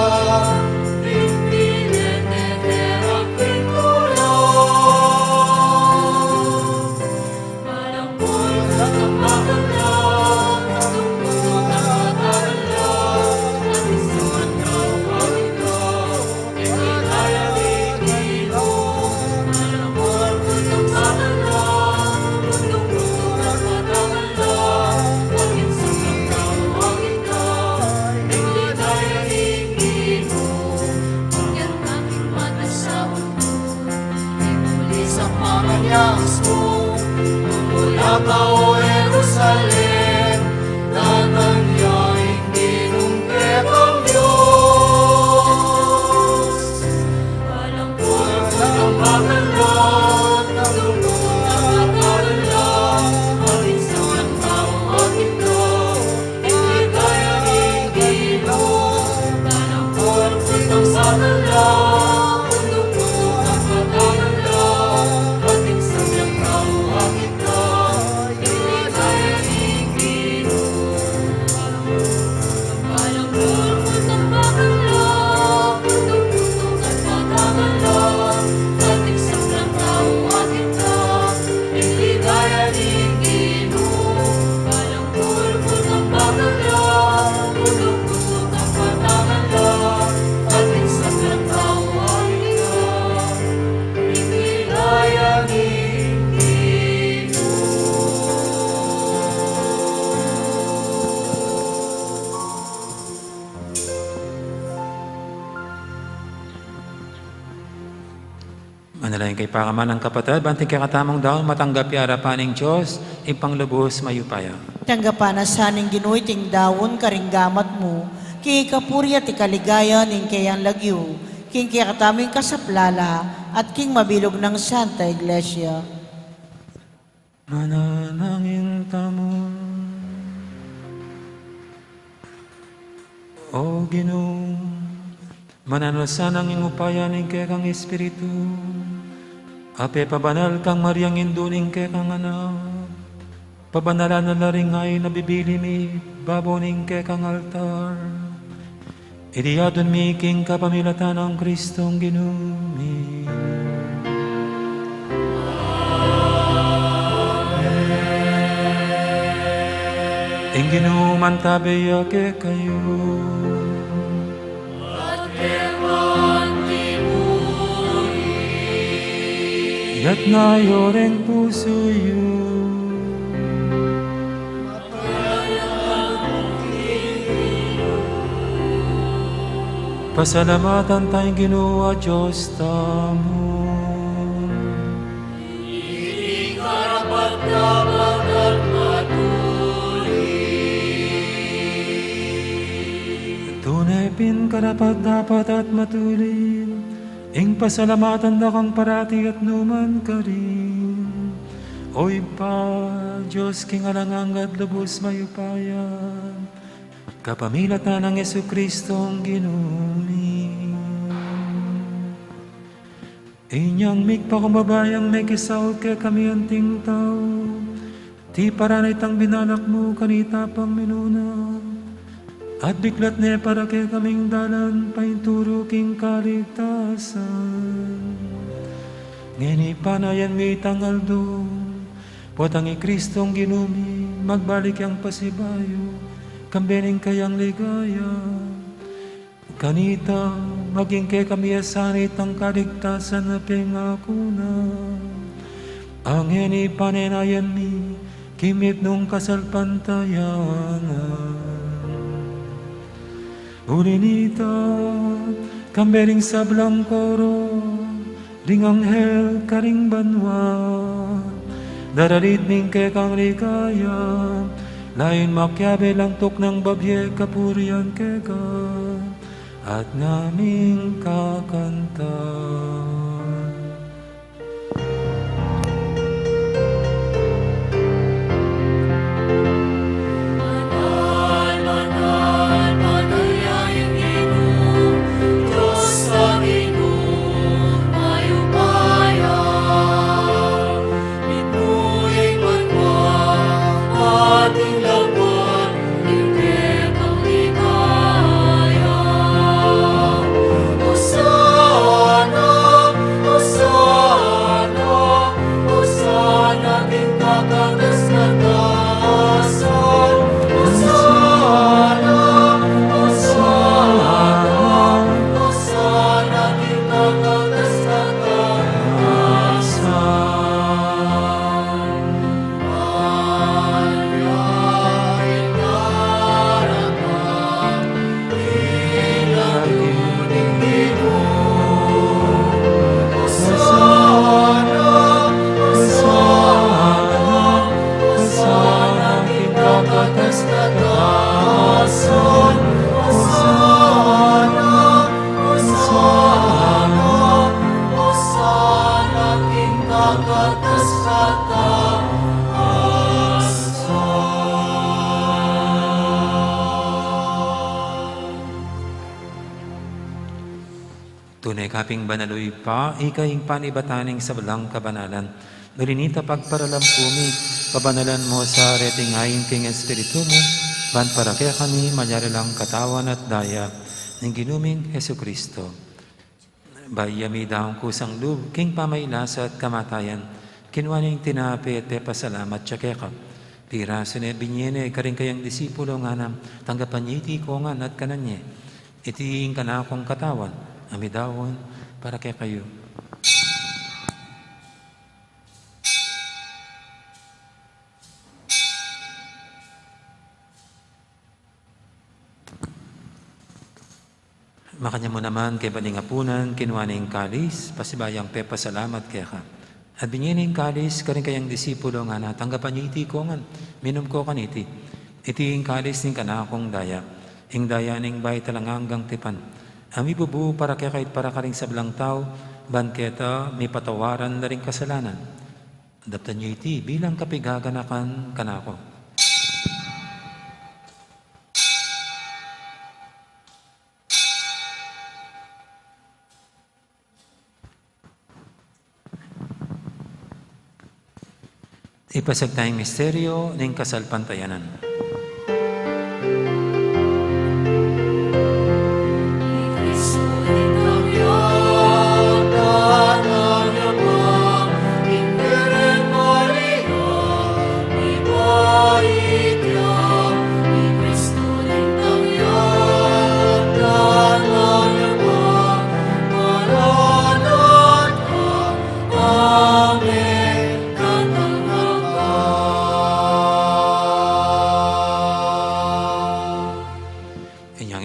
ing pili ni Tera king tula. Ing uli sa panganyaus mu, mumula ka, O Jerusalem, datang ya ing Ginung kekang Dios. Alang-alang a maklak, alang-alang a maklak, ing sablang awan, ing kekang Manalangin kayu para man, kapatad, ban iting kekatamung daun matanggap ya arapan ning Dios, Ibpang lubus mayupaya. Tanggapan na sa ning Ginu iting daun karing gamat mu, king ikapuri at ikaligaya ning keyang lagyu, king kekatamung kasaplalan, at king mabilug nang Santa Iglesia. Manalangin tamu. O Ginu, mananu la sanang ing upaya ning kekang Espiritu, a pepabanal kang Mariang Indu ning kekang Anak, pabanalan na la ring ain a bibili mi babo ning kekang altar. Iti adwan mi king kapamilatan nang Kristong Ginu mi. Ing Ginu mantabe ya kekayu. Itas yu reng pusu yu. Pasalamatan taya ing Ginu a Dios tamu. Iti karapat-dapat at matulid. Tune pin karapat-dapat at matulid, ing pasalamatan da kang parati at nukarin man, O Ibpa, Dios king alang angga at lubus mayupaya, kapamilatan nang Jesucristong Ginu mi. Inyang migpakumbaba yang mekisaut kekami anting tau, tiparan na itang binalak mu kanita pang minuna, at biklat ne para kekaming dalan paintulu king kaligtasan. Ngeni panayan mi itang aldo, potang i Cristong Ginu mi magbalik yang pasibayu, kambe ning kayang ligaya. Kanita, maging kekami ya sana itang kaligtasan a pengaku na. Ngeni panenayan mi, king mitmung kasalpantayanan. Uli nita, kambe ring sablang koro, ding anghel karing banua, daralit mi ing kekang ligaya, lain makiabe lang tuknang babie kapurian keka, at ngaming kakanta. Tune ka pin banal, o Ibpa, ika ing panibatan ning sablang kabanalan. Uli nita pagparalan ku mi, pabanalan mu sa reting ain king Espiritu mu, ban para kekami malyari lang katawan at daya ning Ginu ming Jesucristo. Bayu ya midaun kusang lub king pamailasa at kamatayan, kinua ne ing tinape at pepasalamat ya keka. Pirasu ne, binie ne karing kayang disipulo, ngana, tanggapan ye iti kongan at kanan ye. Iti ing kanakung katawan a midaun para kekayu. Makanyan mu naman kaibat ning apunan, kinua ne ing kalis, pasibayu yang pepasalamat keka. At binie ne ing kalis karing kayang disipulo, ngana, tanggapan ye iti kongan, minum ko kaniti. Iti ing kalis ning kanakung daya, ing daya ning bayu at alang anggang tipan, a mibubu para kekayu at para karing sablang tau, ban keta mipatawaran la ring kasalanan. Daptan ye iti bilang kapigaganakan kanaku. Ipasiag taya ing misteryo ning kasalpantayanan.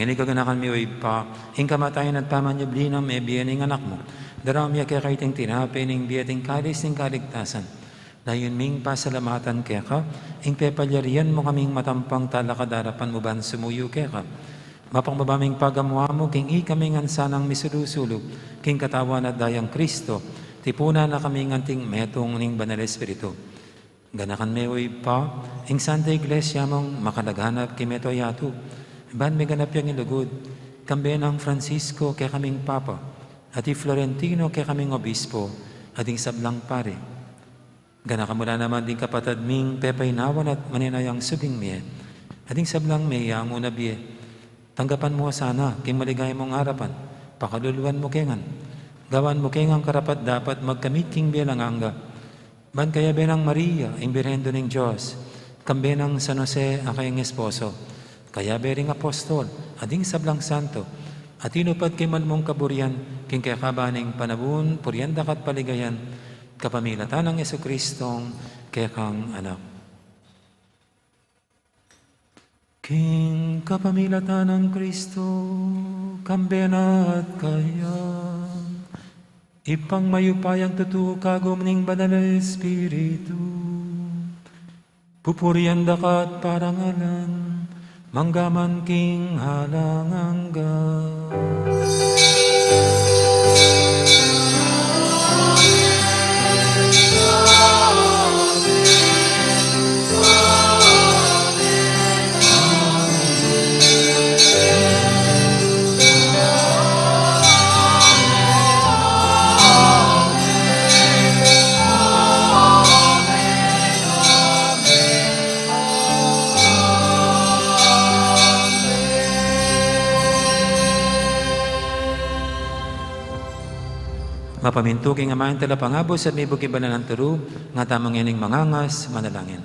Ini gaganakan mi, o Ibpa, ing kamatayan at pamanyubli nang mebie ning Anak mu. Daraun mi keka iting tinape ning bie at ing kalis ning kaligtasan. Layun ming pasalamatan keka ing pepalyarian mu kaming matampang talakad king arapan mu ban sumuyu keka. Mapakbaba ming pagamu-amu king ikami ngan sanang misulu-sulu king katawan at dayang Kristo, tipunan na kami ngan king metung ning Banal Espiritu. Ganakan me, o Ibpa, ing Santa Iglesia mung makalaganap king mabilug a yatu, ban meganap yang ilugud, kambe nang Francisco kekaming Papa, at i Florentino kekaming Obispo, at ding sablang pari. Ganakan mu la naman ding kapatad ming pepainawan at manenayang subling mie, at ding sablang meyangu na bie. Tanggapan mu la sana king maligaya mung arapan, pakaluluan mu ke ngan, gawan mu ke ngan karapat-dapat magkamit king bie alang angga. Ban kayabe nang Maria, ing Birhen Indu ning Dios, kambe nang San Jose a kayang esposo, kayabe ring apostol, at ding sablang santo, a tinupad king mal mung kaburian, king kekaban ning panaun, purian da ka at paligayan, kapamilatan nang Jesucristong kekang Anak. King kapamilatan nang Kristo, kambe na at kaya, Ibpang mayupayang tutu, kagum ning Banal a Espiritu, pupurian da ka at parangalan, mangga man king alang angga. Mapamintu king aman ing Talapangabus at mibuk king banal a turu, nga tamu ngening mangangas, manalangin.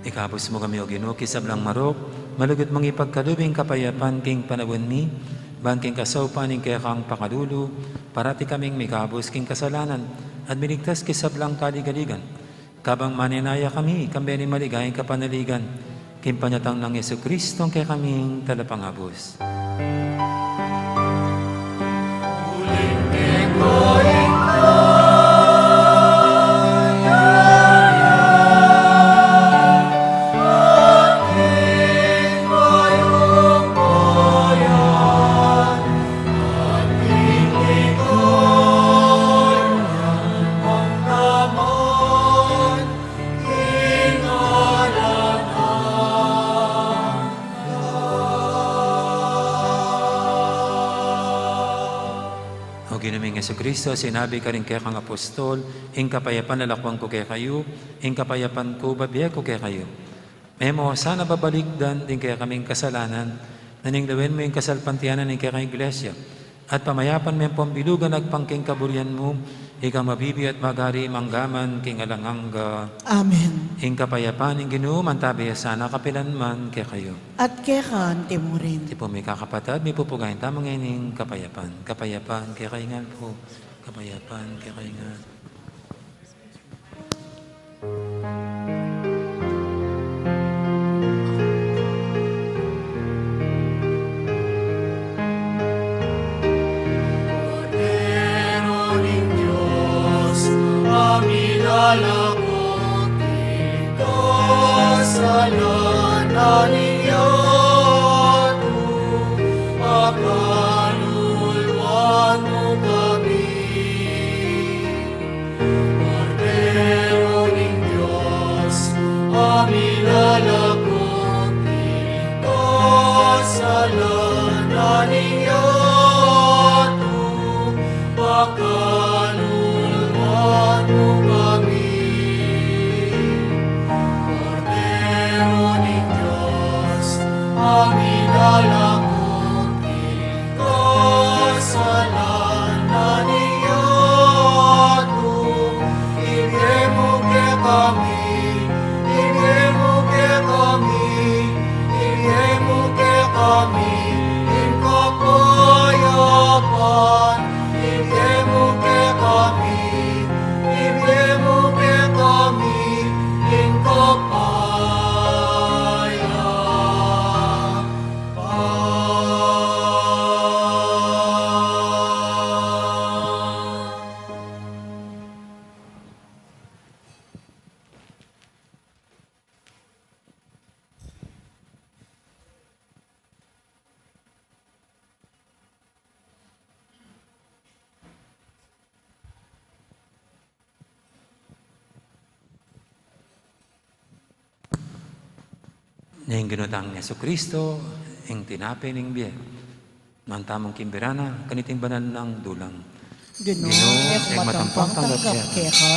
Ikabus mu kami, O Ginu, king sablang marok, malugud mung ipagkalub ing kapayapan king panaun mi, ban king kasaupan ning kekang pakalulu, parati kaming mikabus king kasalanan, at miligtas king sablang kaligaligan. Kabang manenaya kami, kambe ning maligayang kapanaligan, king panyatang nang Jesucristong kekaming Talapangabus. Ginu ming Jesucristo, sinabi karing kekang apostol, ing kapayapan lalakwan ku kekayu, ing kapayapan ku bibie ku kekayu. E mu sana babalikdan ding kekaming kasalanan, nune lawen mu ing kasalpantayanan ning kekang Iglesia, at pamayapan me ampong bilugan agpang king kaburian mu, ikang mabibie at magari mangga man king alang angga. Amen. Ing kapayapan ning Ginu mantabi ya sana kapilan man kekayu. At keka mu rin. Tipun mi kakapatad, mipupugayan tamu ngening kapayapan. Kapayapan kekayu ngan pu. Kapayapan kekayu ngan. Kordero ning Dios, a milalako king kasalanan ning yatu, pakaluluan mu kami. Kordero ning Dios, a milalako king kasalanan ning yatu, pakaluluan mu kami. Kordero ning Dios, a milalako king kasalanan ning yatu, ibie mu kekami, ibie mu kekami, ibie mu kekami ing kapayapan, ibie mu kekami, ibie mu kekami ing kapayapan. Ning Ginu tang Jesucristo, ing tinape ning bie. Mantamung kimbirana, kaniting banal nang dulang. Ginu, Ginu, e ku matampang tanggap keka,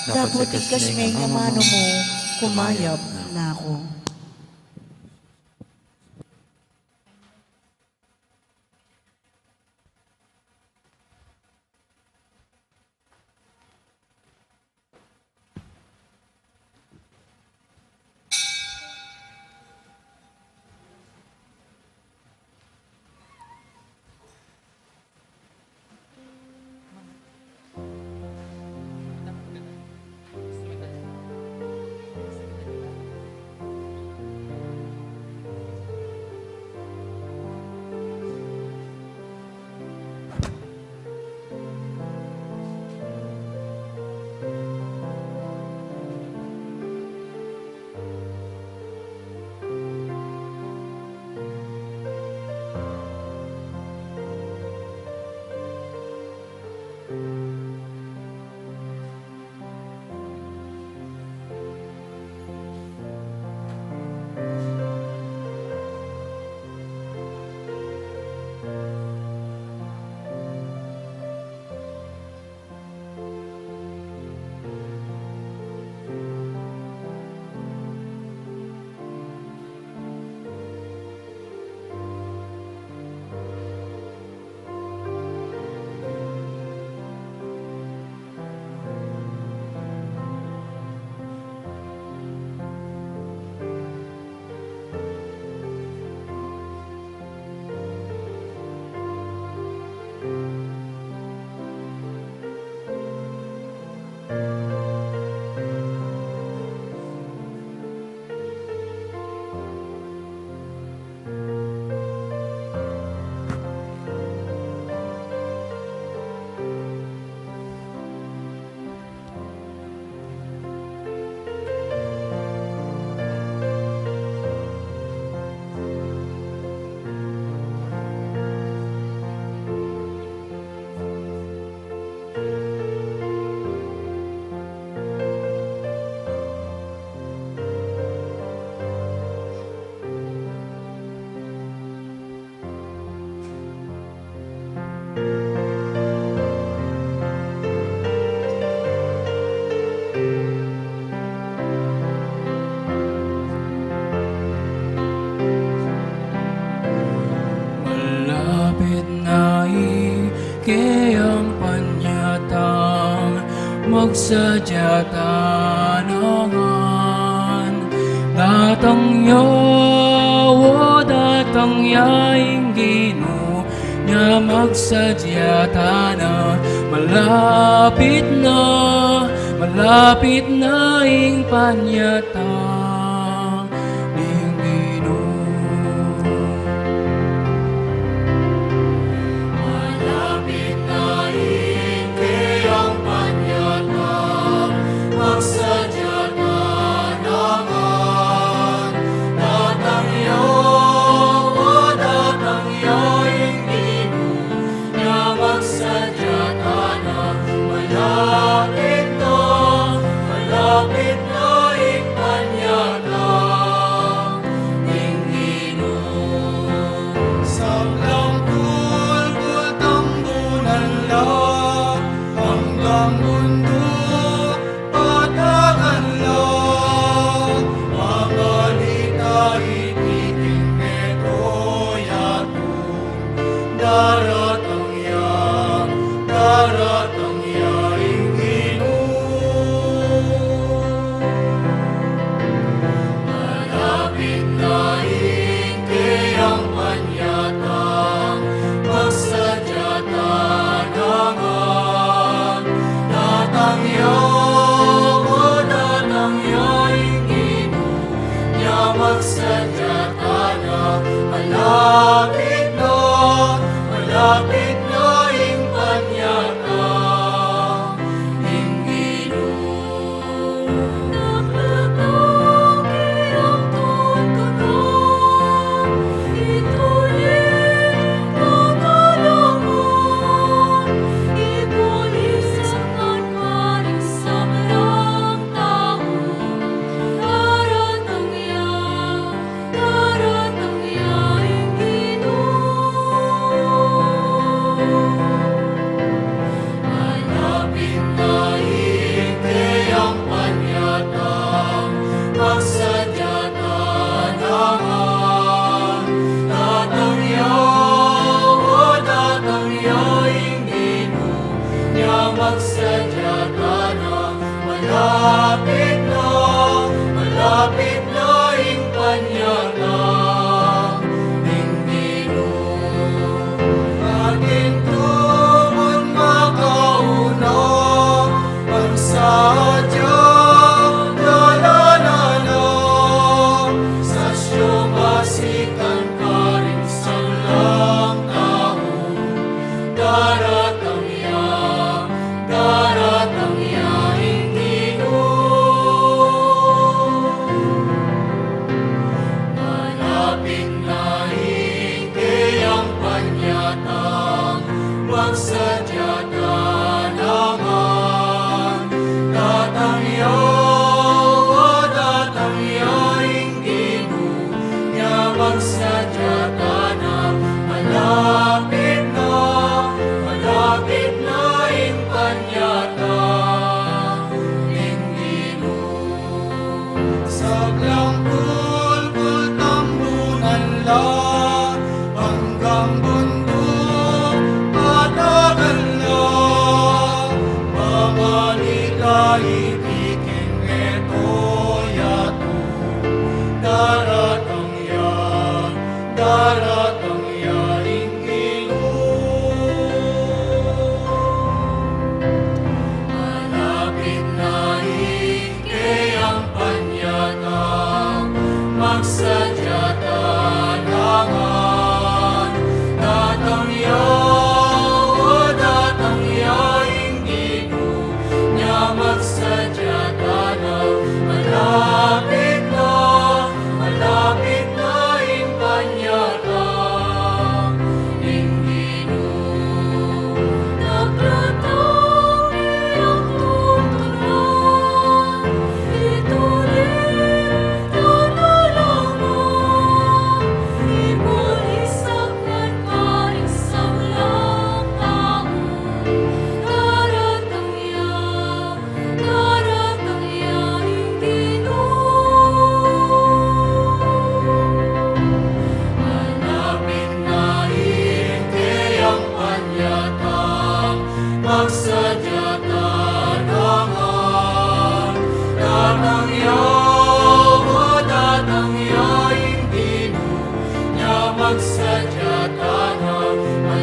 dapot ikasme ing amanu mu, kumayap na ku. Sadya ta na ngan. Datang ya, o, datang ya ing Ginu, nya magsadya ta na. Malapit na, malapit na ing panyatang ning Ginu. Malapit na ing keyang panyatang, magsadya ta na ngan. Datang ya, o, datang ya ing Ginu, nya magsadya ta na. Malapit na, malapit na ing panyatang ning Ginu. Sablang bulbul tambunan la, anggang bunduk patagan la, mabalita iti king meto yatu. Daratang ya, daratang ya ing Ginu. Malapit na ing keyang panyatang, magsadya ta na ngan. Datang ya, o, datang ya ing Ginu, nya magsadya ta na. Malapit na, malapit na ing panyatang ning Ginu. Naglatang keyang tuntunan, ituling kagalawan, ituling sa karing sablang tau. Daratang ya, daratang ya ing Ginu. Malapit na ing keyang panyatang, magsadya ta na ngan. Datang ya, o, datang ya ing Ginu, nya magsadya ta na. Malapit na, malapit na ing panyatang ning Ginu. Atin tumun makauna, pangsadya dalanan na, sa sumasikan karing sablang tau. Daratang ya, daratang ya ing Ginu. Malapit na ing keyang panyatang, magsadya ta na ngan. Datang ya, o, datang ya ing Ginu, nya magsadya ta na. Malapit na, malapit na ing panyatang ning Ginu. Sablang bulbul tambunan la, anggang bunduk patagan la, mabalita iti king meto yatu. Daratang ya, daratang ya ing Ginu. Malapit na ing keyang panyatang, magsadya ta na ngan.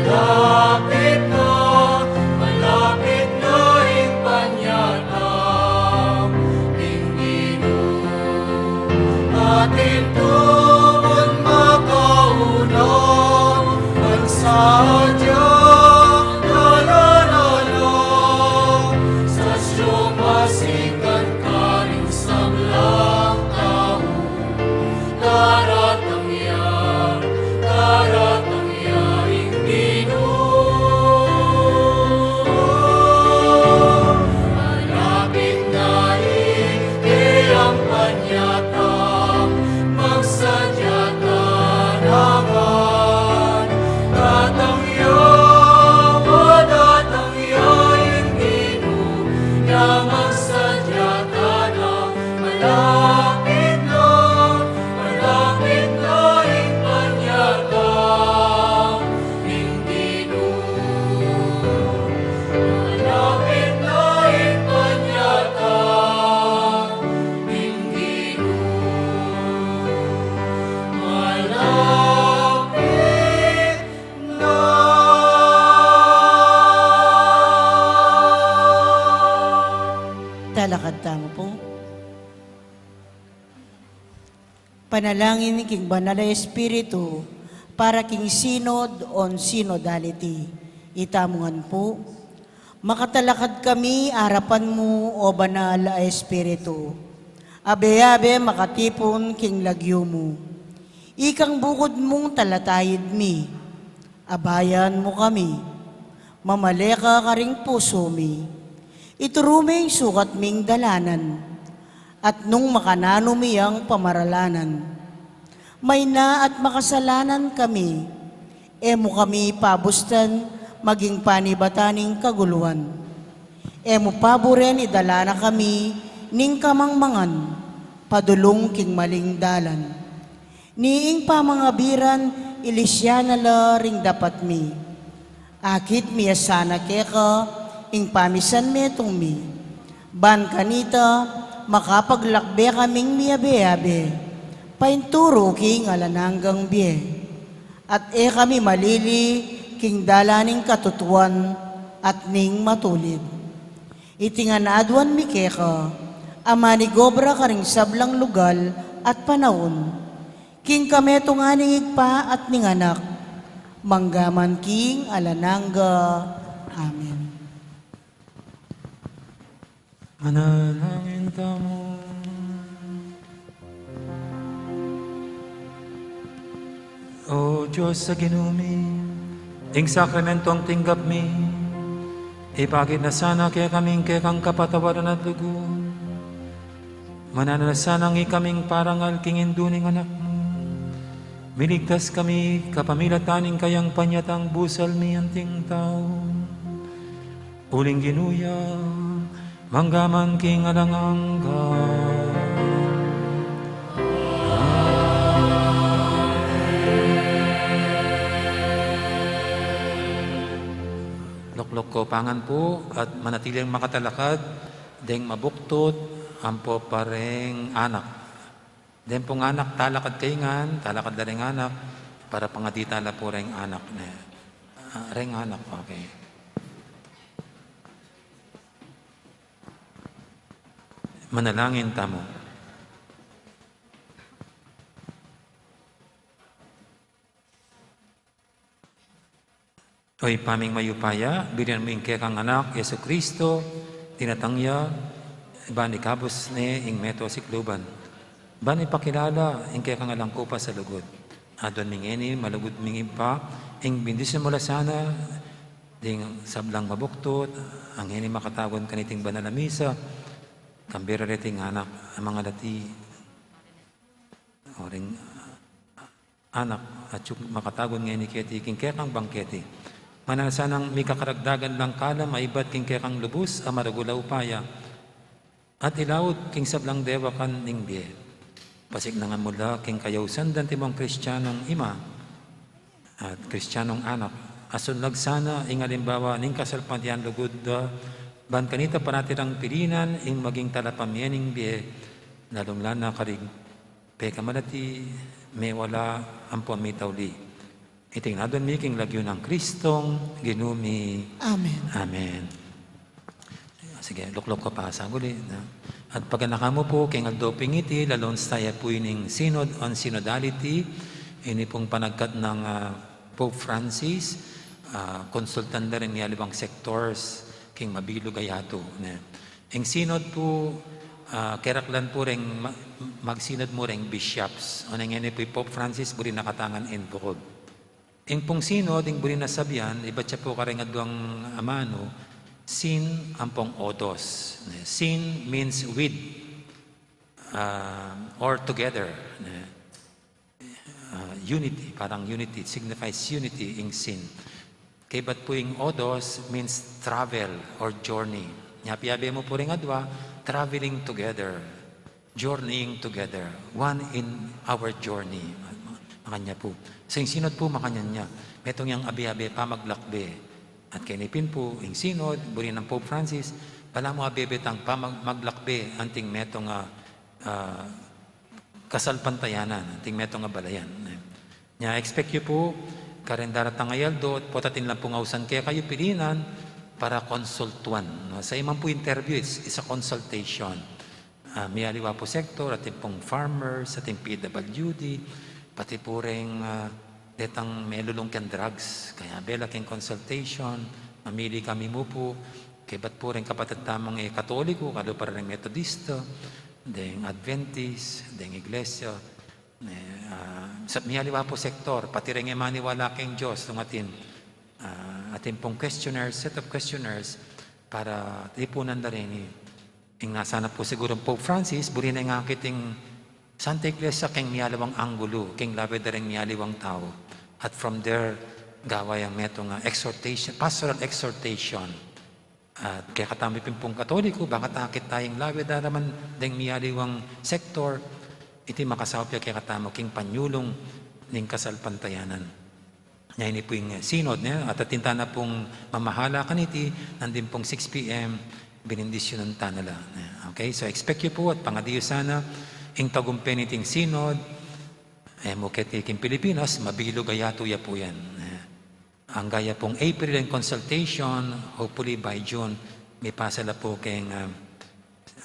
Malapit na, malapit na ing panyatang ning Ginu. Atin tumun makauna, ban sadya na lalala, sa sumasikan karing sablang tau. Daratang ya, daratang ya ing Ginu. Malapit na ing keyang panyatang, magsadya ta na ngan. Datang ya, datang ya ing Ginu, ya magsadya ta na. Malapit na, malapit na ing panyatang ning Ginu. Malapit na ing panyatang ning Ginu. Malapit na. Talakad tamu pu. Panalangin king Banal a Espiritu para king Synod on Synodality. Itamu ngan pu, makatalakad kami arapan mu, o Banal a Espiritu, abe-abe makatipun king lagyu mu. Ikang bukud mung talatayid mi, abayan mu kami. Mamale ka karing pusu mi. Ituru me ing sukat ming dalanan, at nung makananu mi yang pamaralanan, mayna at makasalanan kami, e mu kami pabustan maging panibatan ning kaguluan. E mu paburen idala na kami ning kamangmangan padulung king maling dalan. Ni ing pamangabiran, ilisya na la ring dapat mi. Akit mi ya sana keka ing pamisan metung mi, ban kanita makapaglakbe kaming miabe-abe painturu king alang anggang bie. At e kami malili king dalan ning katutuan at ning matulid. Iti ngan aduan mi keka, a manigobra karing sablang lugal at panaun, king kametungan ning Ibpa at ning Anak, manggaman king alang angga. Amen. Manalangin tamu. O Dios a Ginu mi, ing sakramentung tinggap mi, ipakit na sana kekami ing kekang kapatawaran at lugud. Mananu na sanang ikaming parangal king indu ning Anak mu. Miligtas kami kapamilatan ning kayang panyatang busal mi anting tau. Uling Ginu ya, manggaman king alang angga. Lukluk ko pangan pu at manatiling makatalakad deng mabuktut ampo pa reng anak. Deng pung anak, talakad kayu ngan, talakad la reng anak, para pangadi tala pu reng anak ne. Ah, reng anak, okay. Manalangin tamu. O Ibpa ming mayupaya, binian mu ing kekang Anak, Jesucristo, dinatang ya, ban ikabus ne ing meto a sikluban. Ban ipakilala ing kekang alang kupas a lugud. Aduan mi ngeni, malugud ming Ibpa, ing bendisyun mu la sana ding sablang mabuktut a ngeni makatagun kaniting banal a misa, kambe ra reting anak a mangalati. O ring anak, atiu makatagun ngeni keti king kekang bangketi. Mananu sanang mikakaragdagan lang kalam a ibat king kekang lubus a maragul a upaya, at ilaud king sablang dewakan ning bie. Pasiknangan mu la king kayausan dang timong Kristianong ima at Kristianong anak, a sunlag sana ing alimbawa ning kasalpantayanan lugud da, ban kanita parati rang pilinan ing maging talapamie ning bie, lalung-lala na karing pekamalati, mewala, ampon mitauli. Iti ing adwan mi king lagyu nang Kristong Ginu mi. Amen. Amen. Sige, lukluk ku pa sa guli, na. At paganakan mu pu, king aldo pung iti, lalons taya pu ining Synod on Synodality, ini pung panagkat nang, ah, Pope Francis, ah, konsultan da ring mialiwang sectors, king mabilug a yatu, ne. Ing synod pu, ah, keraklan pu reng ma-, magsinod mu reng bishops. Oneng ngeni pu i Pope Francis, buri na katang involved. Ing pung synod, ing buri na sabian, ibat ya pu kareng adwang amanu, syn ampong odos. Ne, syn means with, ah, or together. Ne. Ah, unity, parang unity, it signifies unity ing syn. Kaybat pu ing odos means travel or journey. Nya piabe mu pu ring adwa, traveling together, journeying together, one in our journey. Makanyan pu. Sa ing synod pu, makanyan ya. Metung yang abe-abe pamaglakbe. At keni pin pu, ing synod, buri nang Pope Francis, balamu abe-abe tang pamag-, maglakbe, anting metung a, ah, kasalpantayanan, anting metung a balayan. Nya, expect yu pu, kareng daratang a aldo, potang atin lang pung ausan kekayu pilinan para konsultuan, no? Sa iman pu interview, it's, it's a consultation. Ah, mialiwa pu sector, atin pung farmers, atin P W D, pati pu reng, ah, detang melulung keng drugs. Kaya bela keng consultation, mamili kami mu pu, kaybat pu reng kapatad tamung e Katoliko, kalupa reng Metodista, deng Adventist, deng Iglesia, ne, ah, sa mialiwa pu sektor, pati reng e maniwala keng Dios, nung atin, ah, atin pung questionnaires, set of questionnaires, para tipunan da reni. Ing nasa na pu sigurung Pope Francis, buri neng akit ing Santa Iglesia keng mialiwang anggulu, keng lawe da reng mialiwang tau. At from there, gawa yang metung a exhortation, pastoral exhortation. At kekatamu pin pung Katoliko, bang akit taya ing lawe da raman deng mialiwang sektor, iti makasaup ya kekatamu king panyulung ning kasalpantayanan. Nya ini pu ing synod, ne? At atin tana pung mamahala kaniti, nandin pung six P M, benindisyunan tana la, ne? Okay, so expect yu pu at pangadi yu sana ing tagumpe niting synod, e mu keti king Pilipinas, mabilug a yatu ya pu yan, ne? Angga ya pung April ing consultation, hopefully by June, mipasa la pu keng, ah,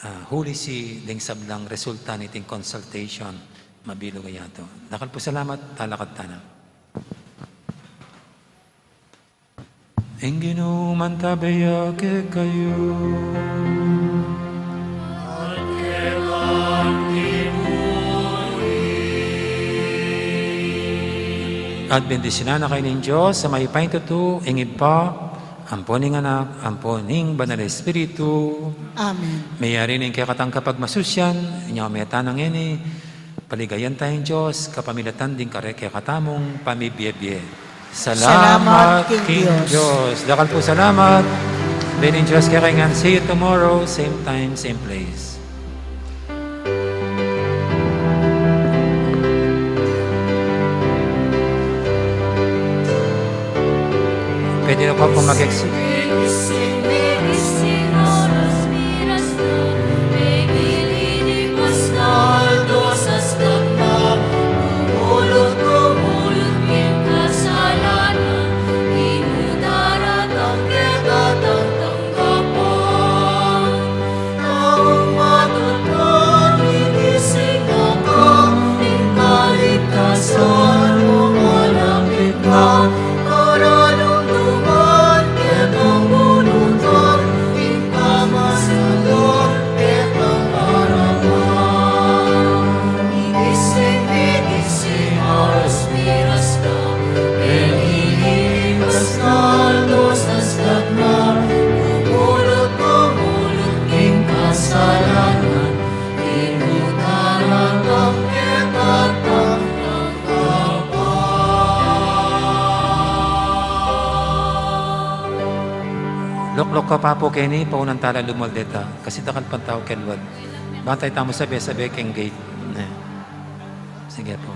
ah, Holy See ding sablang resulta niting consultation, mabilug a yatu. Dakal pung salamat, talakad tana. Ing Ginu mantabe ya kekayu. At bendisyunan na kayu ning Dios a mayupaya king tutu, ing Ibpa, ampon ing Anak, ampon ing Banal a Espiritu. Amen. Meyari ning kekatang kapagmasusyan, inya meta na ngeni, paligayan taya ing Dios kapamilatan ding kare kekatamung pamibie-bie. Salamat king Dios. Dakal pung salamat. Bending Dios kekayu ngan. See you tomorrow, same time, same place. Pwede na po akong mag-exit. Lukluk ka pa pu keni, paunan tala lumaldeta. Kasi dakal pang tau kelwat. Bantay tamu sabe-sabe keng gate. Ne. Sige po.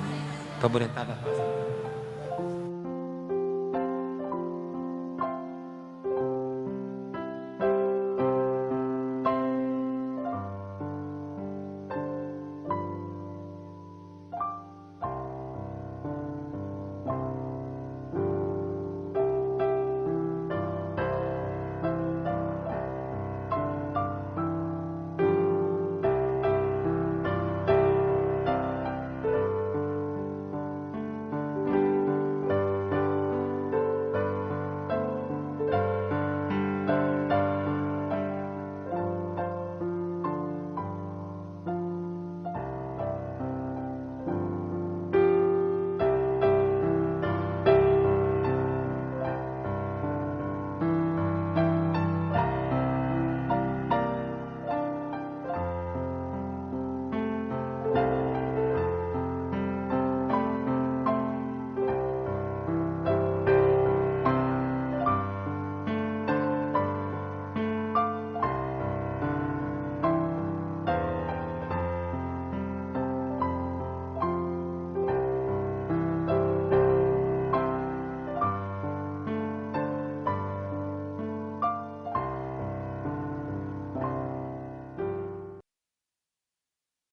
Paburen tala.